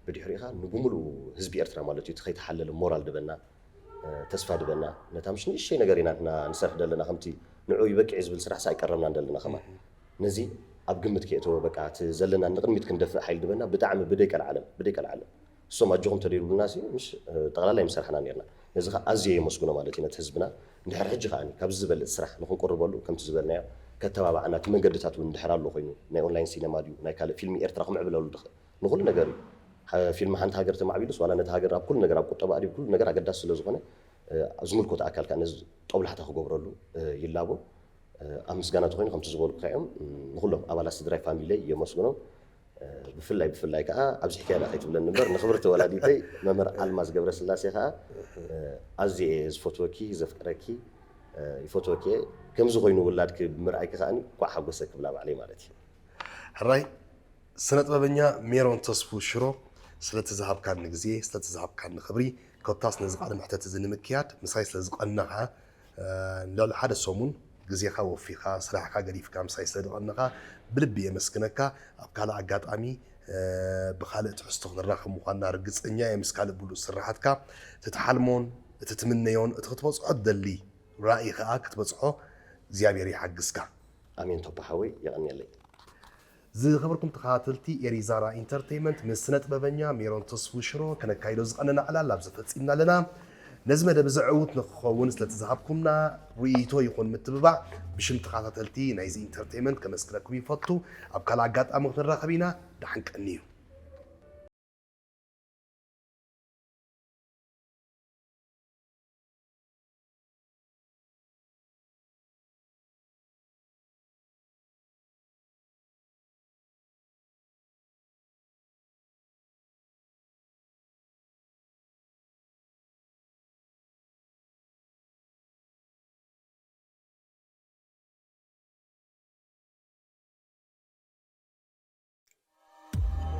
ብድሕሪኻ ንብምልኡ ህዝቢ ኤርትራ ማለት እዩ እቲ ከይተሓለለ ሞራል ድበና ተስፋ ድበና ነታ ምሽ ንእሸይ ነገር ኢና ንሰርሕ ዘለና ከምቲ ንዑ ይበቅዕ ዝብል ስራሕ ሳ ኣይቀረብናን ዘለና ከማን ነዚ ኣብ ግምት ከየእተወ በቃ እቲ ዘለና ንቅድሚት ክንደፍእ ሓይል ድበና ብጣዕሚ ብደይ ቀልዓለም ብደይ ቀልዓለም እሶም ኣጆኹም ተደይብሉና ሲ ምሽ ጠቕላላ ይምሰርሓና ነርና ነዚ ኸ ኣዝየ የመስግኖ ማለት እዩ ነቲ ህዝብና እንድሕር ሕጂ ከኣ ካብዚ ዝበልፅ ስራሕ ንክንቅርበሉ ከምቲ ዝበልናዮ ከተባባዕና፣ እቲ መንገድታት እውን እንድሕር ኣሎ ኮይኑ ናይ ኦንላይን ሲነማ ድዩ ናይ ካልእ ፊልም ኤርትራ ክምዕብለሉ ድኽእል ንኹሉ ነገር እዩ። ፊልም ሓንቲ ሃገር ተማዕቢሉስ ዋላ ነቲ ሃገር ኣብ ኩሉ ነገር ኣብ ቁጠባ ድዩ ኩሉ ነገር ኣገዳሲ ስለ ዝኾነ ዝምልከቶ ኣካል ከዓ ነዚ ጦብላሕታ ክገብረሉ ይላቦ። ኣብ ምስጋና ተኮይኑ ከምቲ ዝበልኩካ እዮም ንኩሎም ኣባላት ስድራይ ፋሚለይ የመስግኖም። ብፍላይ ብፍላይ ከዓ ኣብዚ ሕክያና ከይትብለኒ እምበር ንክብርቲ ወላዲተይ መምህር ኣልማዝ ገብረስላሴ ከዓ ኣዝየ እየ ዝፈትወኪ ዘፍቅረኪ ይፈትወኪ እየ። ከምዚ ኮይኑ ውላድኪ ብምርኣይኪ ከዓኒ ኳዕ ሓጎሰ ክብላ ባዕለይ ማለት እዩ። ሕራይ ስነ ጥበበኛ ሜሮን ተስፉ ሽሮ ስለቲ ዝሃብካኒ ግዜ ስለቲ ዝሃብካኒ ክብሪ ኮታስ ነዚ ቃለ መሕተት እዚ ንምክያድ ምሳይ ስለ ዝቐነኻ ልዕሊ ሓደ ሰሙን ግዜኻ ወፊኻ ስራሕካ ገዲፍካ ምሳይ ስለ ዝቐነኻ ብልቢ የመስግነካ። ኣብ ካልእ ኣጋጣሚ ብካልእ ትሕዝቶ ክንራኸብ ምዃንና ርግፀኛ እየ። ምስ ካልእ ብሉፅ ስራሓትካ እቲ ትሓልሞን እቲ ትምነዮን እቲ ክትበፅሖ ትደሊ ራእይ ከዓ ክትበፅሖ እግዚኣብሔር ይሓግዝካ። ኣሜን ቶፓ ሓወይ የቐንየለይ። ዝኸበርኩም ተኸታተልቲ ኤሪዛራ ኢንተርቴይመንት ምስ ስነ ጥበበኛ ሜሮን ተስፉ ሽሮ ከነካይዶ ዝቐነና ዕላል ኣብዚ ፈጺምና ኣለና። ነዚ መደብ እዚ ዕዉት ንክኸውን ስለቲ ዝሃብኩምና ርእይቶ ይኹን ምትብባዕ ብሽም ተኸታተልቲ ናይዚ ኢንተርቴይመንት ከመስግነኩም ይፈቱ። ኣብ ካልእ ኣጋጣሚ ክንራኸብ ኢና። ደሓን ቀንዩ።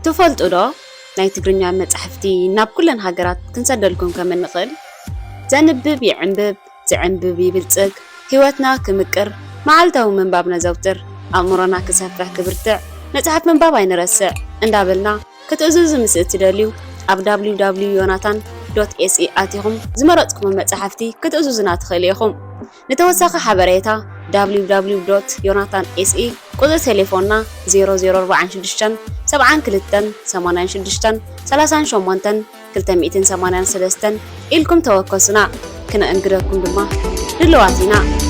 ትፈልጡ ዶ ናይ ትግርኛ መጻሕፍቲ ናብ ኩለን ሃገራት ክንሰደልኩም ከም እንኽእል? ዘንብብ ይዕንብብ፣ ዝዕንብብ ይብልጽግ፣ ህይወትና ክምቅር፣ መዓልታዊ ምንባብ ነዘውትር፣ ኣእምሮና ክሰፍሕ ክብርትዕ፣ መጽሓፍ ምንባብ ኣይንረስዕ እንዳበልና ክትእዝዙ ምስ እትደልዩ ኣብ www.yonatan.se ኣቲኹም ዝመረጽኩሞ መጻሕፍቲ ክትእዝዙና ትኽእሉ ኢኹም። ንተወሳኺ ሓበሬታ www.yonatan.se ቁጽሪ ቴሌፎንና ዜሮ ዜሮ ኣርባዓን ሽዱሽተን ሰብዓን ክልተን ሰማንያን ሽዱሽተን ሰላሳን ሸሞንተን ክልተ ሚእትን ሰማንያን ሰለስተን ኢልኩም ተወከሱና። ክነእንግደኩም ድማ ድልዋት ኢና።